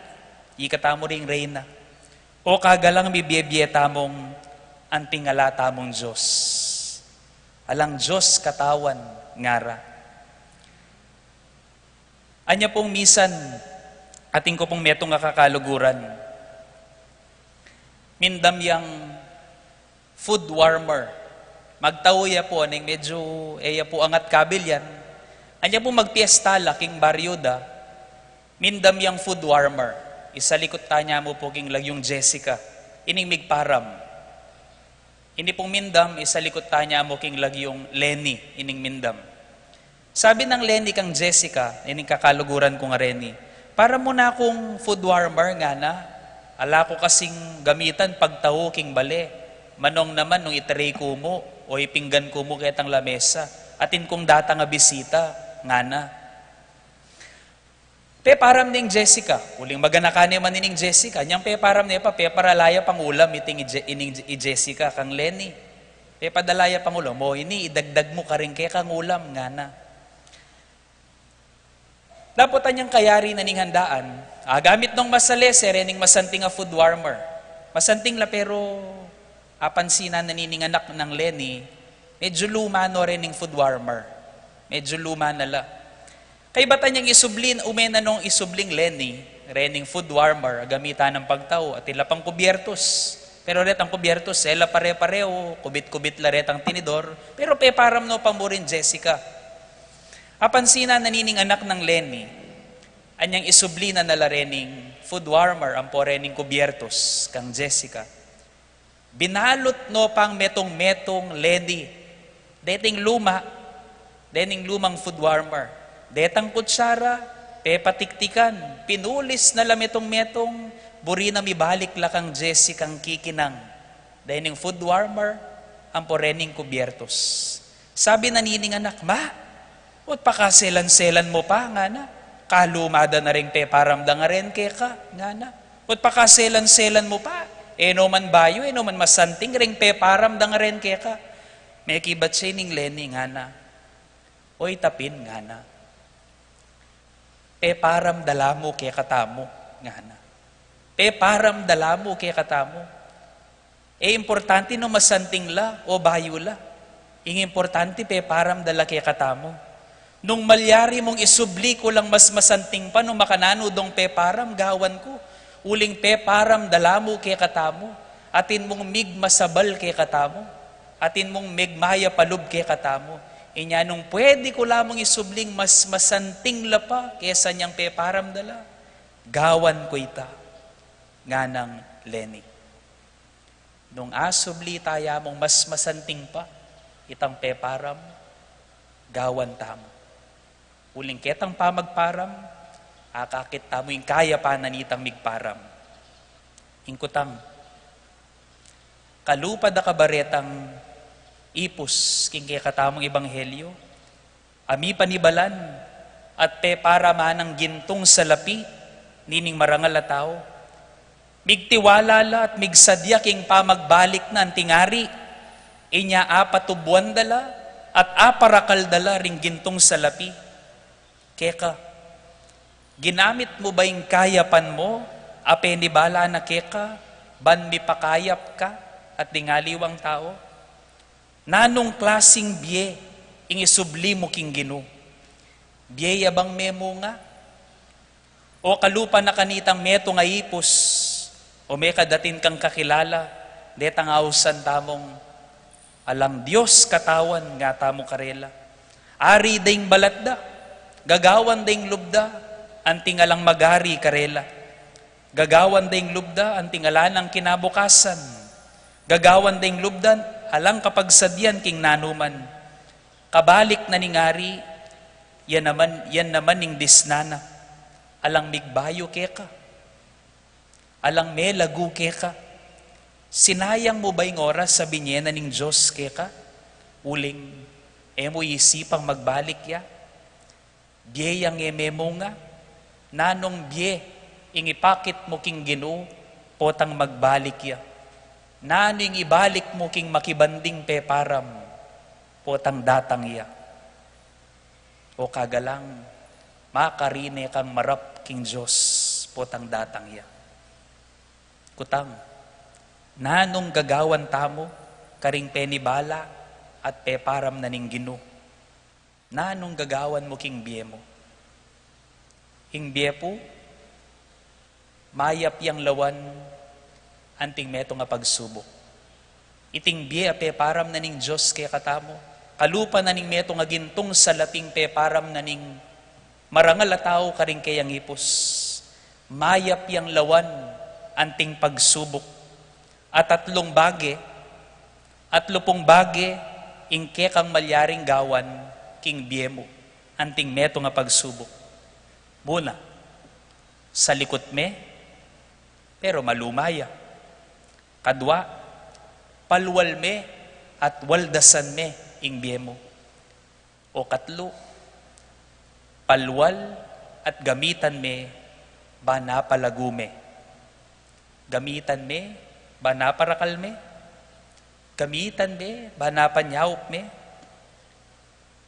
ikatamu ring reyna. O kagalang mibie-bie tamung anting ala tamung Dios. Alang Dios katawan ngara. Anya pung misan, atin ku pung metung a kakaluguran. Mindam yang food warmer. Magtau ya pu, aning medyu e ya pu angat kabilyan. Anya pu magpiesta la king baryu da, mindam yang food warmer. Isalikut tana mu pu king lagyung Jessica, ining migparam. Ini pung mindam, isalikut tana mu king lagyung Lenny, ining mindam. Sabi nang Lenny kang Jessica, ining kakaluguran ku ngareni, "Param mu na kung food warmer," ngana. "Ala ku kasing gamitan pagtau king bale. Manung naman nung itrey ku mu o ipinggan ku mu ketang lamesa, atin kung datang a bisita," ngana. Peparam ne ing Jessica, uling maganakan ne man ining Jessica, nyang peparam ne pa, peparala ya pang ulam iting i Je-, ining i Jessica kang Lenny. Pepadala ya pang ulam, "O, ini idagdag mu karing kekang ulam," ngana. Dapot anyang kayari na ning handaan, agamit nong masalese rening masanting a food warmer. Masanting la, pero apansinan na nining anak nang Lenny, medyu luma no rening food warmer. Medyu luma na la. Kaybat anyang isubli, ume na nong isubling Lenny rening food warmer a gamitan nang pagtau, atin la pang kubyertus. Pero retang kubyertus, e la pare-pareu, kubit-kubit la retang tinidor, pero peparam no pa mu ring Jessica. Apansinan na nining anak nang Lenny, anyang isubli na na la rening food warmer ampo rening kubyertus kang Jessica. Binalut no pang metung-metung Lenny deting luma, dening lumang food warmer. Detang kutsara, pepatiktikan, pinulis na la metung-metung, buri na mibalik la kang Jessica ing kikinang dening food warmer ampo rening kubyertus. Sabi na nining anak, "Ma, ot pakaselan-selan mu pa," ngana. "Kaluma da na ring peparam da ngaren keka," ngana. "Ot pakaselan-selan mu pa. E no man bayu, e no man masanting ring peparam da ngaren keka." Mekibat ya ining Lenny, ngana, "Oy, tapin," ngana. "Peparam da la mu kekatamu," ngana. "Peparam da la mu kekatamu. E importante nung masanting la o bayu la. Ing importante, peparam da la kekatamu. Nung malyari mung isubli ku lang mas masanting pa nung makananu dong peparam, gawan ku. Uling peparam da la mu kekatamu. Atin mung migmasabal kekatamu. Atin mung migmayap a lub kekatamu. Inya nung pwede ku la mung isubling mas masanting la pa kesa nyang peparam da la, gawan ku ita," nganang Lenny. Nung asubli taya mung mas masanting pa itang peparam, gawan tamu. Uling ketang pamagparam, akakit tamu ing kayapan na nitang migparam. Ing kutang, kalupa da ka ba retang ipus king kekatamung ebanghelyo a mipanibalan at peparam nang gintung salapi nining marangal a tau? Migtiwala la at migsadya king pamagbalik na anting ari, inya apatubuan da la at aparakal da la ring gintung salapi. Keka, ginamit mu ba ing kayapan mu a penibala na keka ban mipakayap ka at ding aliwang tau? Nanung klasing bie ing isubli mu king Ginu? Bie ya bang memunga? O kalupa na kanitang metung a ipus, o mekad atin kang kakilala detang ausan tamung Alang Dios katawan ngatamu karela. Ari deng balat da, gagawan deng lub da, anting alang magari karela. Gagawan deng lub da, anting ala nang kinabukasan. Gagawan deng lub da, alang kapagsadyan king nanuman. Kabalik na ning ari, yan naman, yan naman ing disnan na. Alang migbayu keka. Alang melagu keka. Sinayang mu ba ing oras a binye na ning Dios keka? Uling, e mu isipang magbalik ya? Bie yang e memunga? Nanung bie ing ipakit mu king Ginu, potang magbalik ya? Nanu ing ibalik mu king makibanding peparam, potang datang ya? O kagalang, makarine kang marap king Dios, potang datang ya? Kutang, nanung gagawan tamu karing penibala at peparam na ning Ginu? Nanung gagawan mu king bie mu? Ing bie pu, mayap yang lawan anting metung a pagsubuk. Iting bie a peparam na ning Dios kekatamu, kalupa na ning metung a gintung salaping peparam na ning marangal a tau karing keyang ipus. Mayap yang lawan anting pagsubuk. At atlung bage, atlu pung bage ing kekang malyaring gawan king bie mu anting metung a pagsubuk. Muna, salikut me, pero maluma ya. Kadwa, palwal me at waldasan me ing bie mu. O katlu, palwal at gamitan me ban palagu me. Gamitan me ban parakal me. Gamitan me ban panyaup me.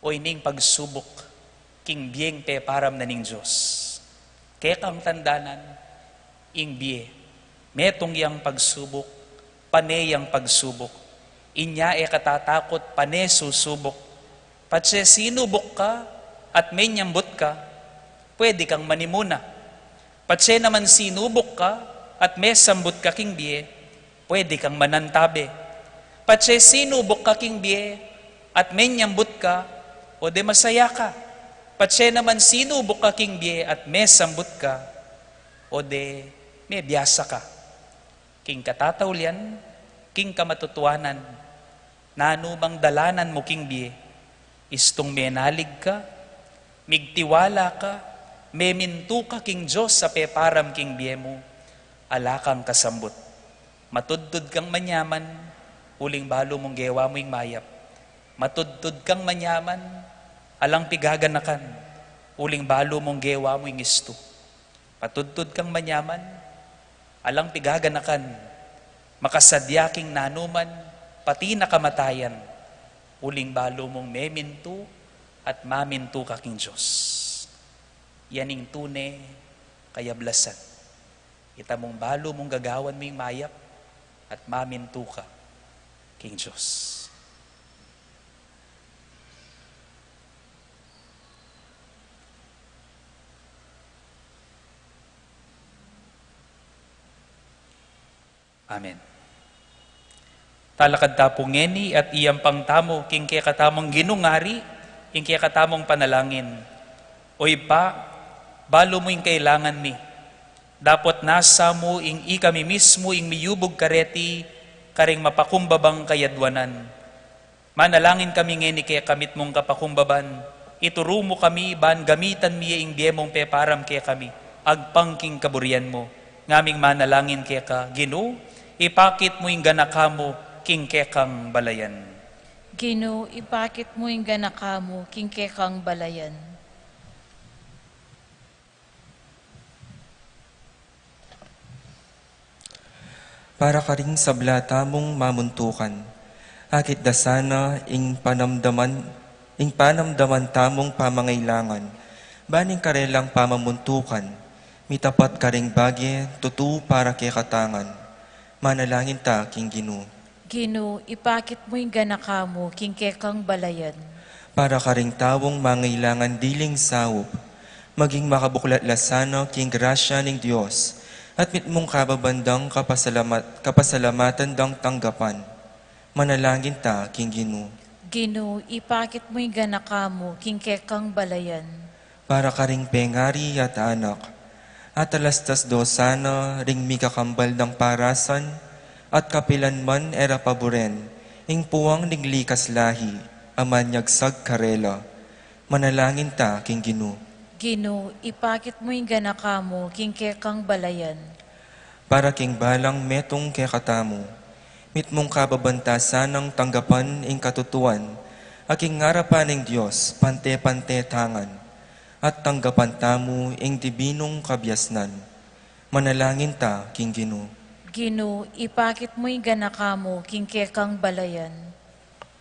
O ining pagsubuk king bieng peparam na ning Dios. Kekang tandanan, ing bie, metung yang pagsubuk, pane yang pagsubuk. Inya e ka tatakut pane susubuk. Patse sinubuk ka at menyambut ka, pwede kang manimuna. Patse naman sinubuk ka at mesambut ka king bie, pwede kang manantabe. Patse sinubuk ka king bie at menyambut ka, o de masaya ka. Patse naman sinubuk ka king bie at mesambut ka, o de mebiasa ka. King katataulian, king kamatutuanan, nanu mang dalanan mu king bie, istung menalig ka, migtiwala ka, memintu ka king Dios a peparam king bie mu, ala kang kasambut. Matudtud kang manyaman, uling balu mung gewa mu ing mayap. Matudtud kang manyaman, alang pigaganakan, uling balu mung gewa mu ing istu. Matudtud kang manyaman, alang pigaganakan, makasadya king nanuman, pati na kamatayan, uling balu mung memintu at mamintu ka king Dios. Yan ing tune kayablasan. Ita mung balu mung gagawan mu ing mayap at mamintu ka king Dios. Amen. Talakad ta pu ngeni at iyampang tamu king kekatamung Ginung Ari ing kekatamung panalangin. O Ibpa, balu mu ing kailangan mi. Dapot nasa mu ing ikami mismu ing miyubug kareti karing mapakumbabang kayadwanan. Manalangin kami ngeni keka mitmung kapakumbaban, ituru mu kami ban gamitan mi ing bie mung peparam kekami, agpang king kaburian mu. Ngaming manalangin keka, Ginu, ipakit mu ing ganaka mu king kekang balayan. Ginu, ipakit mu ing ganaka mu king kekang balayan. Para karing sabla tamung mamuntukan. Akit da sana ing panamdaman, ing panamdaman tamung pamangailangan, ban ing karelang pamamuntukan mitapat karing bage tutu para kekatangan. Manalangin ta king Ginu. Ginu, ipakit mu ing ganaka mu king kekang balayan. Para karing taung mangailangan diling saup, maging makabuklat la sana king grasya ning Dios, at mitmung kababan dang kapasalamat-, kapasalamatan dang tanggapan. Manalangin ta king Ginu. Ginu, ipakit mu ing ganaka mu king kekang balayan. Para karing pengari at anak, at alastas do sana ring mikakambal nang parasan, at kapilan man e ra paburen ing puwang ning likas lahi a manyagsag karela. Manalangin ta king Ginu. Ginu, ipakit mu ing ganaka mu king kekang balayan. Para king balang metung kekatamu, mitmung kababanta sanang tanggapan ing katutuan, a king arapan ning Dios pante-pante tangan, at tanggapan tamu ing dibinung kabiasnan. Manalangin ta king Ginu. Ginu, ipakit mu ing ganaka mu king kekang balayan.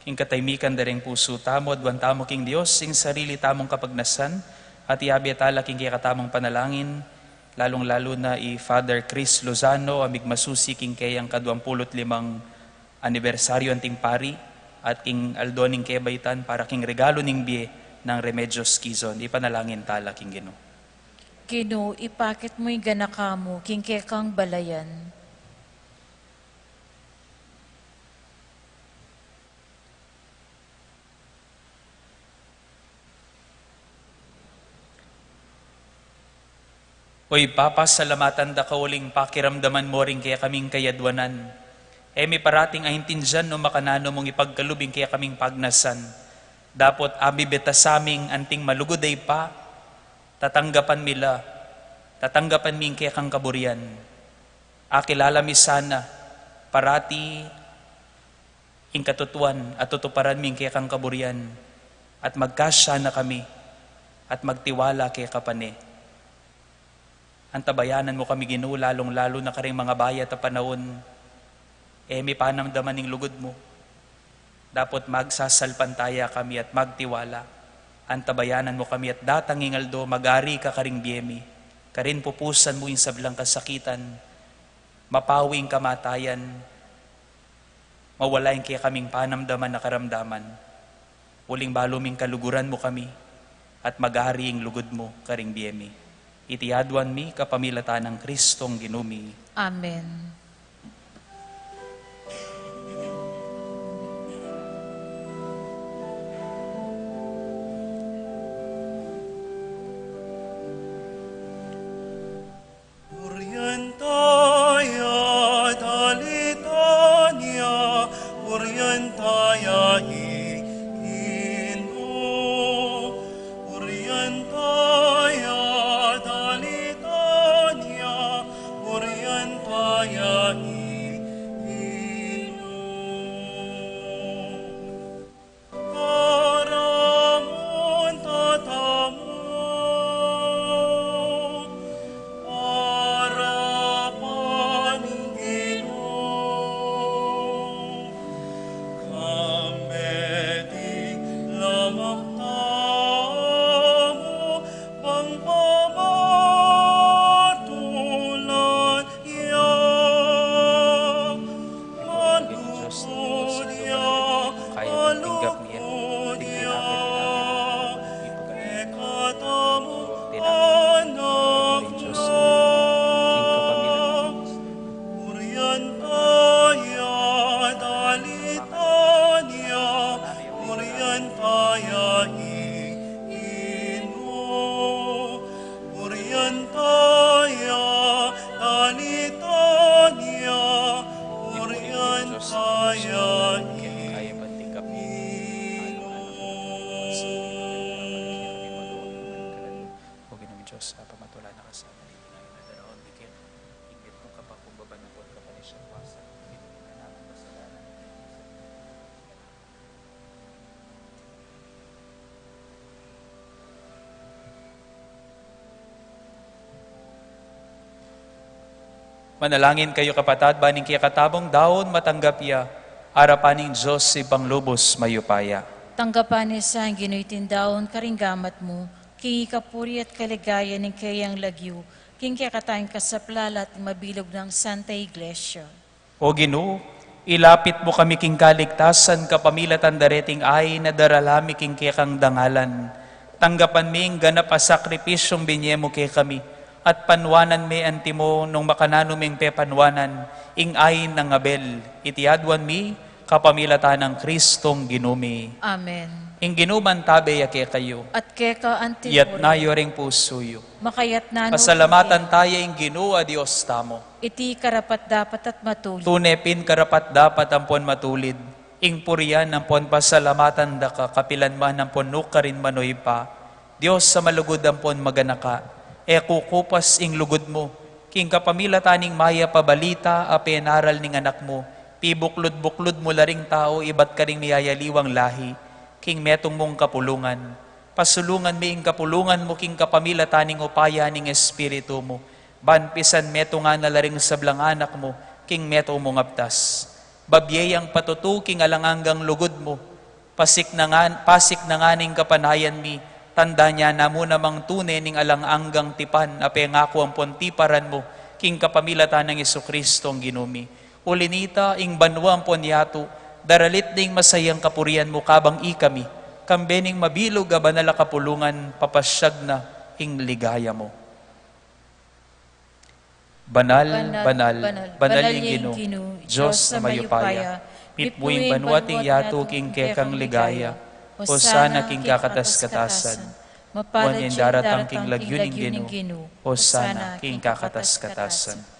King katahimikan da ring pusu tamu, aduan tamu king Dios ing sarili tamung kapagnasan, at iabe tala king kekatamung panalangin, lalung-lalu na i Father Chris Lozano, a migmasusi king keyang kadwampulu't limang anibersaryu anting pari, at king aldo ning kebaitan para king regalu ning bie nang Remedios Quizon. Ipanalangin tala king Ginu. Ginu, ipakit mu ing ganaka mu king kekang balayan. O Ibpa, pasalamatan da ka uling pakiramdaman mu ring kekaming kayadwanan. E mi parating aintindian no makananu mung ipagkalub ing kekaming pagnasan. Dapot abe beta saming anting malugud a Ibpa, tatanggapan mi la, tatanggapan mi ing kekang kaburian. Akilala mi sana parati ing katutuan a tutuparan mi ing kekang kaburian, at magkasya na kami, at magtiwala keka pane. Antabayanan mu kami, Ginu, lalung-lalu na karing mangabayat a panaun. E mi panamdaman ing lugud mu. Dapot magsasalpantaya kami at magtiwala. Antabayanan mu kami at datang ing aldo, mag-ari ka karing bie mi. Karin pupusan mu ing sablang kasakitan, mapawi ing kamatayan, mawala ing kekaming panamdaman a karamdaman. Uling balu ming kaluguran mu kami, at mag-ari ing lugud mu karing bie mi. Iti aduan mi kapamilatan nang Kristong Ginu mi. Amen. Purian taya, dalitan ya, purian taya ing Ginu. Purian taya, dalitan ya, purian taya ing Ginu. Para munta tamu, para paningginu, kambe ding lamak tamu, bang pamatulan ya. Ginung Dios, ing kaya tinggap niya, ing pinapit namin, ing pagkain. Ginung Dios, ing kapamilatan. Purian taya, dalitan ya, purian taya ing Ginu. Purian taya, dalitan ya, purian taya ing Ginu. O Ginung Dios, a pamatulan na ka sa amin, iti nga daraun mi keka, ing mitmung kapakumbaba na pu at kapanisyan, kuasa, iti nga namin kasalanan. Manalangin kayu, kapatad, ban ing kekatamung daun matanggap ya arapan ning Dios Ibpang lubus mayupaya. Tanggapan na sa Ginu iting daun karing gamat mu, king ikapuri at kaligayan ning keyang lagyu, king kekatang kasaplalan at mabilug nang Santa Iglesia. O Ginu, ilapit mu kami king kaligtasan kapamilatan da reting ain a darala mi king kekang dangalan. Tanggapan mi ing ganap a sakripisyung binie mu kekami, at panwanan me antimo nung makananu ming pepanwanan ing ain nang Abel. Iti aduan mi Kapamilatan nang Kristong Ginu mi. Amen. Ing Ginu mantabe ya kekayu. At keka anti. Iyatas yu ring pusu yu. Makayatas na. Pasalamatan taya ing Ginu a Dios tamu. Iti karapat-dapat at matulid. Tune pin karapat-dapat ampon matulid ing purian ampon pasalamatan da ka kapilan man ampon nukarin man, o Ibpa, Dios a malugud ampon maganaka. E kukupas ing lugud mu king kapamilatan ning mayap a balita a penaral ning Anak mu. Pibuklud-buklud mu la ring tau ibat karing miyayaliwang lahi king metung mung kapulungan. Pasulungan mi ing kapulungan mu king kapamilatan ning upaya ning Espiritu mu, ban pisan metungan na la ring sablang anak mu king metung mung aptas. Babie yang patutu king alang anggang lugud mu. Pasiknangan, pasiknangan ing kapanayan mi, tandaan ya na mu namang tune ning alang anggang tipan a pengaku ampon tiparan mu king kapamilatan nang Jesucristo a Ginu mi. Uli na nita, ing banua ampon yatu daralit na ing masayang kapurian mu, kabang ikami, kambe ning mabilug a banal a kapulungan, papasyag na ing ligaya mu. Banal, banal, banal, banal ing Ginu, Dios a mayupaya. Mitmu ing banua at ing yatu king kekang ligaya. Hosana king kakatas-katasan. Mapalad ya ing daratang king lagyu ning Ginu. Hosana king kakatas-katasan.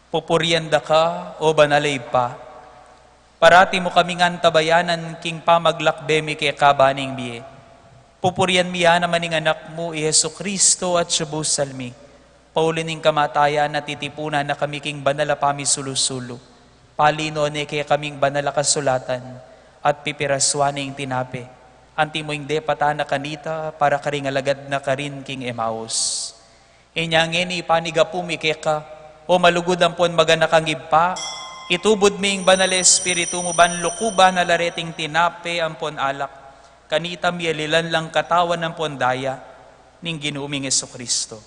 Pupurian da ka, o banal a Ibpa. Parati mu kaming antabayanan king pamaglakbe mi keka ban ing bie. Pupurian mi ya naman ing Anak mu, i Jesucristo, atsu busal mi. Pauli ning kamatayan na titipunan na kami king banal a pamisulu-sulu. Palinuan ne kekaming banal a kasulatan at pipirasuan ne ing tinape. Antimo ing depatan na kanita para karing alagad na karin king Emaus. Inya ngeni ipanigapu mi keka, o malugud ampon maganakang Ibpa, itubud mi ing Banal a Espiritu mu ban lukuban na la reting tinape ampon alak. Kanita miyalilan lang katawan ampon daya ning Ginu ming Jesucristo.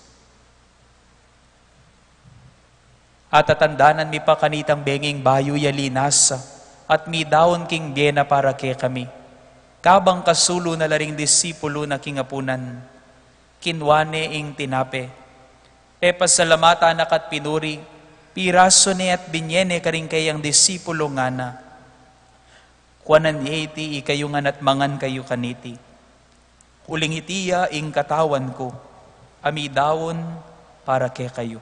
At tatandanan mi pa kanitang benging bayu ya linasa at midaun king bie na para kekami. Kabang kasulu na la ring disipulu na king apunan, kinua ne ing tinape, pepasalamatan na ka at pinuri, pirasu ne at binie ne karing kayang disipulu, ngana: Kuanan ye iti ikayu ngan at mangan kayu kaniti. Uling iti ya ing katawan ku a midaun para kekayu.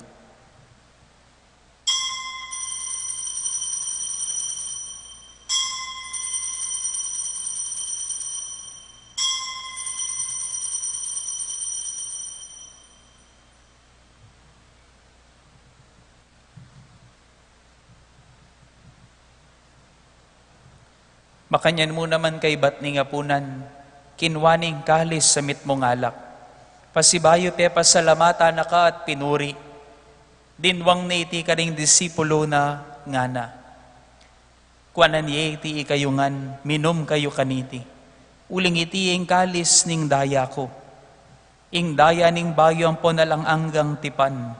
Makanyan mu naman kaibat ning apunan, kinua ne ing kalis a mitmung alak. Pasibayu pepasalamatan na ka at pinuri, dinwang ne iti karing disipulu na, ngana: Kuanan ye iti ikayu ngan, minum kayu kaniti. Uling iti ing kalis ning daya ku, ing daya ning bayu ampon alang anggang tipan,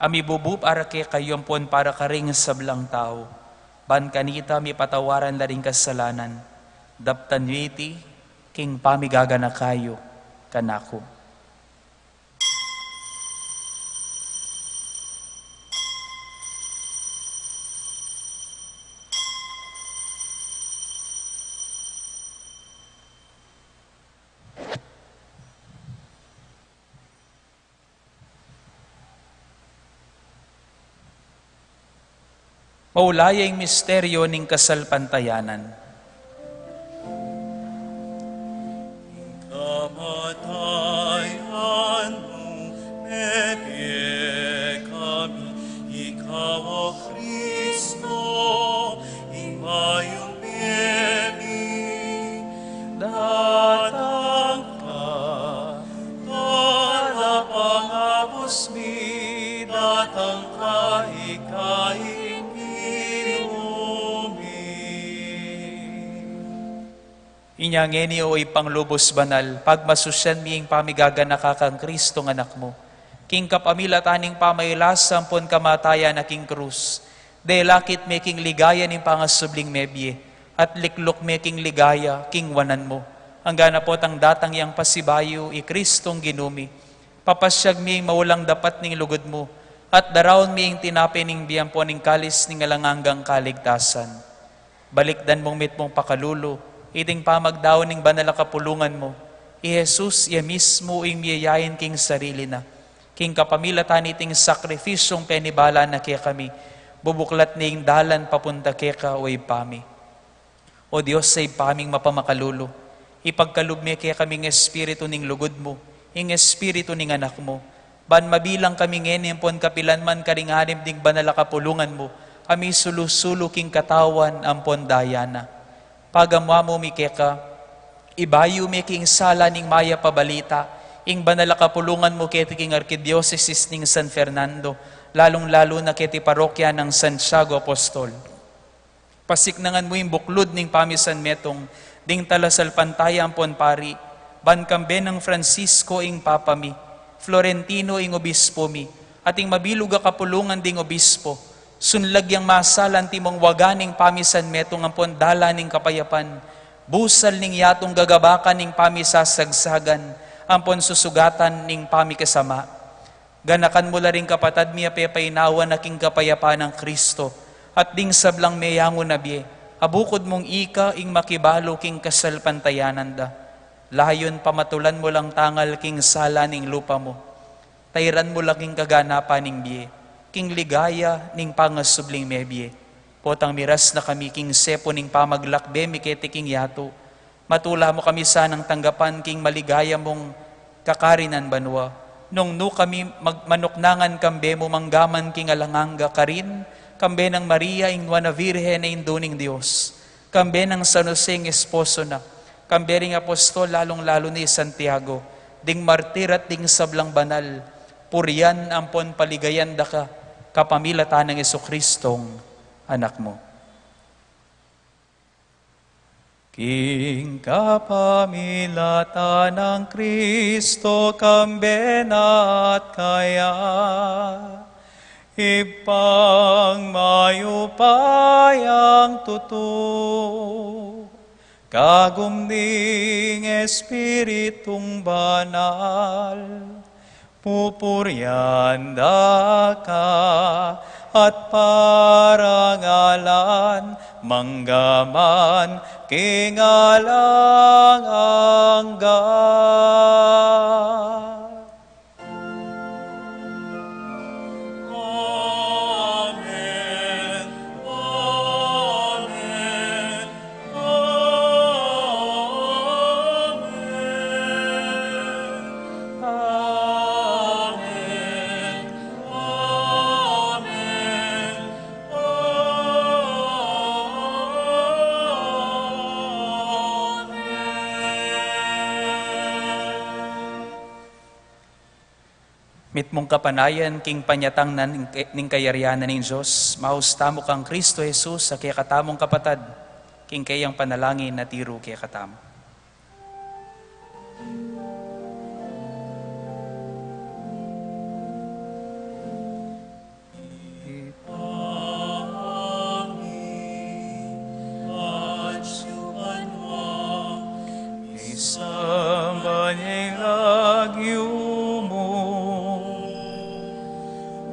a mibubu para kekayu ampon para karing sablang tau, ban kanita mipatawaran la ring kasalanan. Daptan yu iti king pamigaganaka yu kanaku. Maulaya ing misteryo ning kasalpantayanan. Kamatayan mu, mebie kami, ikaw, O Kristo, ing bayung bie mi. Datang ka, talapangabus mi, datang ka, ika ing Ginu mi. Inya ngeni, o Ibpang lubus banal, pagmasusyan mi ing pamigaganaka kang Kristong Anak mu, king kapamilatan ning pamailasa ampon kamatayan na king krus, delakit mi king ligaya ning pangasubling mebie, at likluk mi king ligaya king wanan mu. Anggang potang datang yang pasibayu i Kristong Ginu mi, papasyag mi ing maulang dapat ning lugud mu, At daraun mi ing tinape ning bie ampon ing kalis ning alang anggang kaligtasan. Balikdan mung mitmung pakalulu iting pamagdaun ning banal a kapulungan mu, i Jesus, iya mismu ing miyayain king sarili na, king kapamilatan niting sakripisyung penibala na kekami, bubuklat ne ing dalan papunta keka, o Ibpa mi. O Dios a Ibpa ming mapamakalulu, ipagkalub me kekami ing espiritu ning lugud mu, ing espiritu ning Anak mu, ban mabilang kami ngeni ampon kapilan man karing anib ning banal a kapulungan mu, a misulu-sulu king katawan ampon daya na. Pagamu-amu mi keka, ibayu me king sala ning mayap a balita ing banal a kapulungan mu keti king Arkidiosesis ning San Fernando, lalung-lalu na keti parokya nang Santiago Apostol. Pasiknangan mu ing buklud ning pamisan metung ding talasalpantaya ampon pari, ban kambe nang Francisco ing Papa mi, Florentino ing Obispo mi, at ing mabilug a kapulungan ding obispo, sunlag yang masala antimong waga ning pamisan metung ampon dalan ning kapayapan, busal ning yatung gagabakan ning pamisasagsagan ampon susugatan ning pamikasama. Ganakan mu la ring kapatad mi a pepainawa na king kapayapan nang Kristo, at ding sablang meyangu na bie, a bukud mung ika ing makibalu king kasalpantayanan da. Layun pamatulan mu lang tangal king sala ning lupa mu. Tairan mu la king kaganapan ning bie, king ligaya ning pangasubling mebie. Potang miras na kami king sepu ning pamaglakbe mi keti king yatu, matula mu kami sanang tanggapan king maligaya mung kakarinan banua. Nung nu kami mag-, manuknangan kambe mu manggaman king alang angga karin, kambe nang Maria ing Nuan a Virgen a Indu ning Dios, kambe nang San Jose ing esposo na, kambe ring apostol, lalung-lalu na i Santiago, ding martir at ding sablang banal, purian ampon paligayan da ka, kapamilatan nang Jesucristong Anak mu. King kapamilatan nang Kristo, kambe na at kaya, Ibpang mayupayang tutu, kagum ning Espiritung Banal, pupurian da ka at parangalan, manggaman king alang angga. Amen. Amen. Amen. Amen. Amen. Mitmung kapanayan king panyatang na ning, ning kayarian na ning Dios, maus tamu kang Kristo Jesus, a kekatamung kapatad, king keyang panalangin a tiru kekatamu. Ibpa mi, atsu ka banua, misamban ya ing lagyu mu,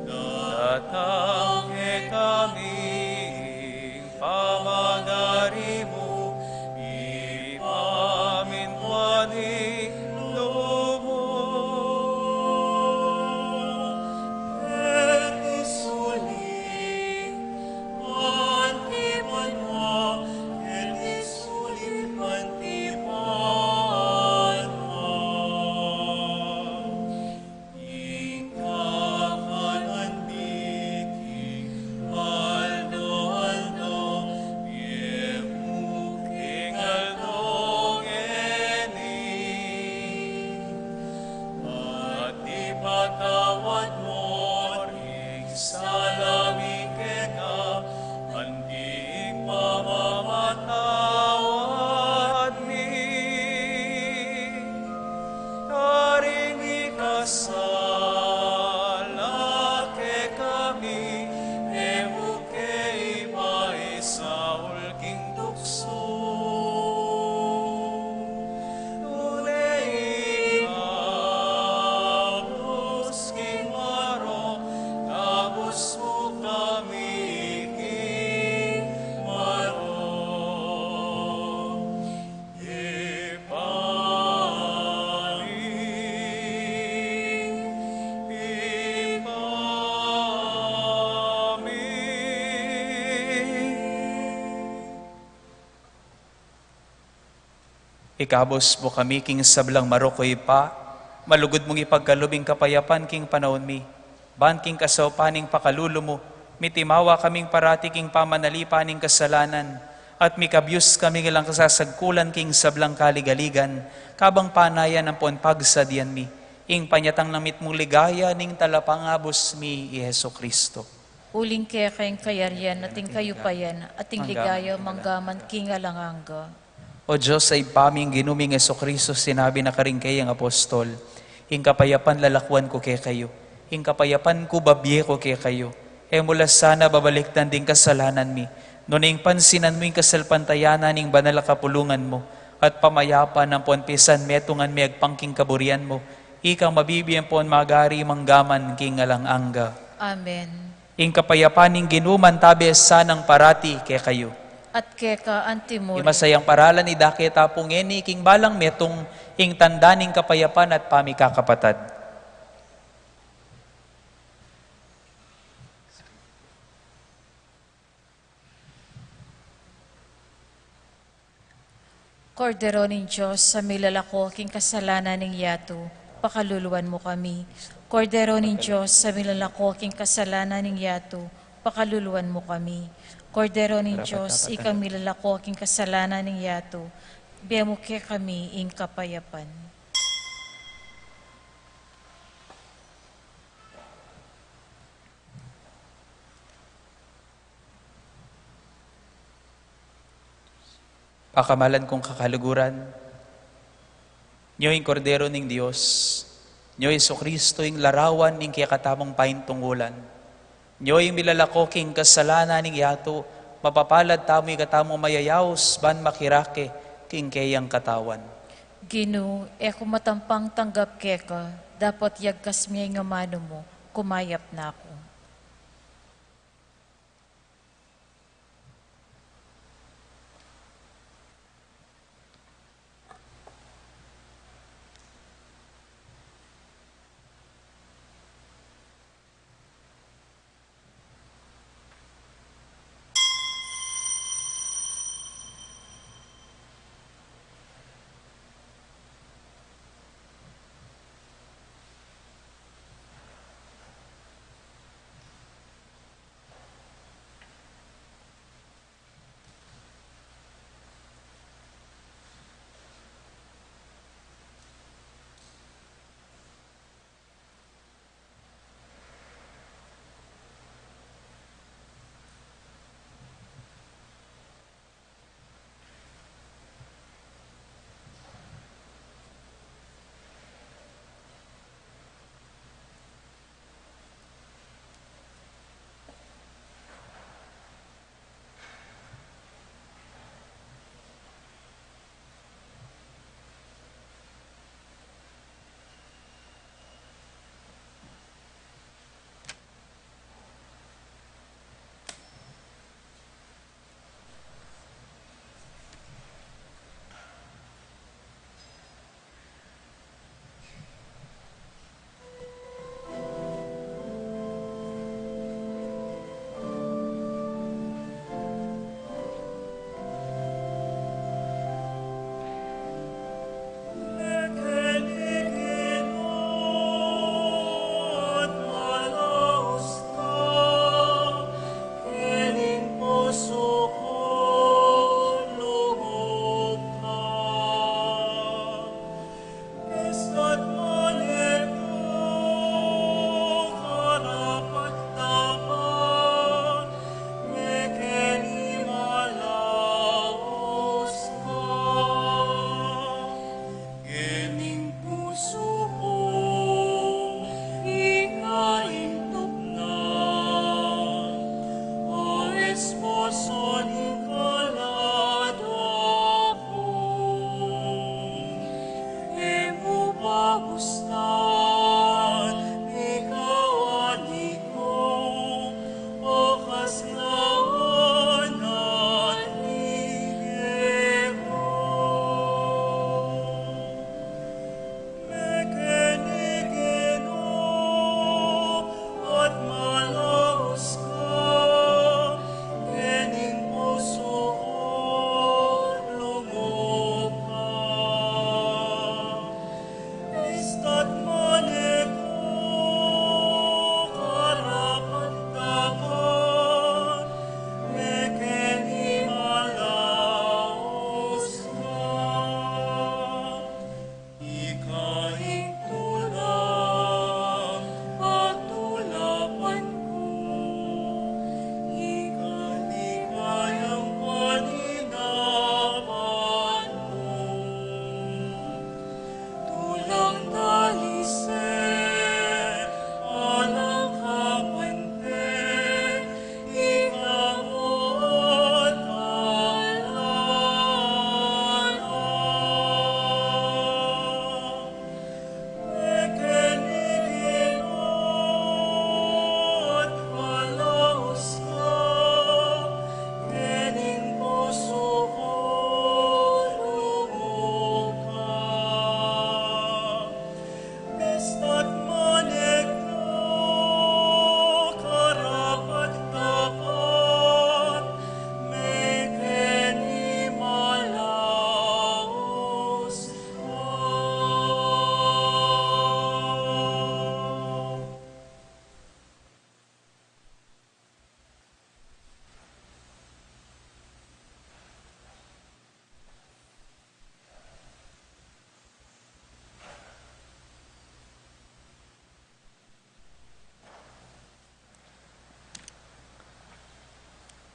datang kekami ing pamagari mu, mipa Ikabus mu kami king sablang marok, O Ibpa, malugud mung ipagkalub ing kapayapan king panaun mi. Ban king kasaupan ning pakalulu mu, mitimawa kaming parati king pamanalipan ning kasalanan, at mikabyus kami ngan king kasasagkulan king sablang kaligaligan, kabang panayan ampon pagsadyan mi ing panyatang ning mitmung ligaya ning talapangabus mi, i Jesucristo. Uling keka ing kayarian, at ing kayupayan, at ing ligaya, manggaman king alang angga. O Dios, a Ibpa ming Ginu ming Jesucristo, sinabi na karing keyang apostol, ing kapayapan lalakwan ku kekayu, ing kapayapan ku babie ku kekayu. E mu la sana babalikdan ding kasalanan mi, nune ing pansinan mu ing kasalpantayanan ning banal a kapulungan mu, at pamayapan ampon pisanmetungan mi agpang king kaburian mu, ikang mabibie ampon magari manggaman king alang angga. Amen. Ing kapayapan ning Ginu mantabe sanang parati kekayu. At keka antimurin. Ing masayang paralan idake ta pu ngeni king balang metung, ing tanda ning kapayapan at pamikakapatad. Kordero ning Dios, a milalako king kasalanan ning yatu, pakaluluan mu kami. Kordero ning Dios, a milalako king kasalanan ning yatu, pakaluluan mu kami. Kordero ning Dios, ikang milalako king kasalanan ning yatu, ibie mu kekami ing kapayapan. Pakamalan kung kakaluguran, nyo ing Kordero ning Dios, nyo Jesucristo ing larawan ning kekatamung paintungulan, nyo ing milalako king kasalanan ning yatu, mapapalad tamu ing katamung mayayaus ban makirake king keyang katawan. Ginu, e ku matampang tanggap keka, dapot yagkas me ing amanu mu, kumayap na ku.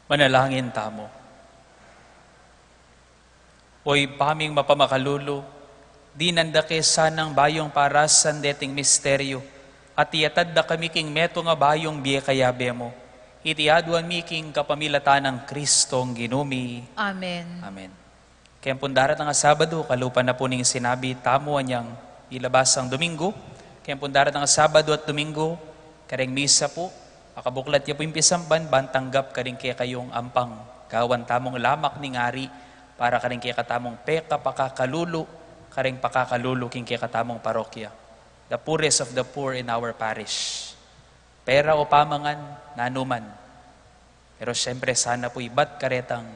Manalangin tamu. O Ibpa ming mapamakalulu, dinan da ke sanang bayung parasan deting misteryu, at iyatad da kami king metung a bayung bie kayabe mu. Iti aduan mi king kapamilatan nang Kristong Ginu mi. Amen. Amen. Keng pung daratang a Sabadu, kalupa na pu ning sinabi tamu anyang milabas a Dominggu, keng pung daratang a Sabadu at Dominggu, kareng misa pu, pakabuklat ye pu ing pisamban, ban tanggap karing kekayung ampang, gawan tamung lamak ning Ari, para karing kekatamung pekapakakalulu, kareng pakakalulu king kekatamung parokya. The poorest of the poor in our parish. Pera o pamangan, nanu man. Pero siyempre, sana pu ibat karetang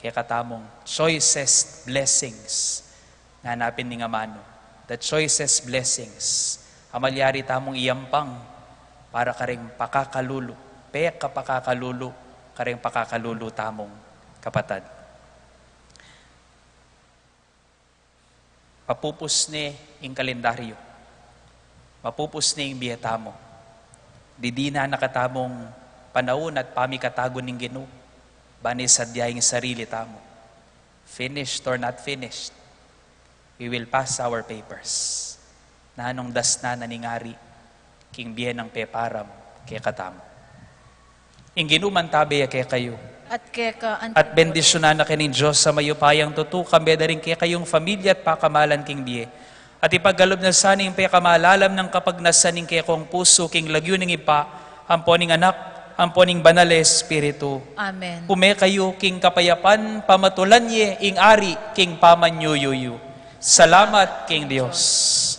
kekatamung choicest blessings, ngana pin ning amanu. The choicest blessings. A malyari tamung iampang para karing pakakalulu, pekapakakalulu, karing pakakalulu tamung kapatad. Mapupus ne ing kalendaryu. Mapupus ne ing bie tamu. Didinan na katamung panaun at pamikatagun ning Ginu, ban isadya ing sarili tamu. Finished or not finished, we will pass our papers. Nanung dasnan na ning Ari king bie nang peparam kekatamu. Ing Ginu mantabe ya kekayu. At keka anti. At bendisyunan na kayu ning Dios a mayupayang tutu, kambe da ring kekayung familia at pakamalan king bie. At ipagkalub na sana ing pekamalalam nang kapagnasan ning kekong pusu king lagyu ning Ibpa, ampo ning Anak, ampo ning Banal a Espiritu. Amen. Ume kayu king kapayapan, pamatulan ye ing Ari king pamanyuyuyu. Salamat king Dios.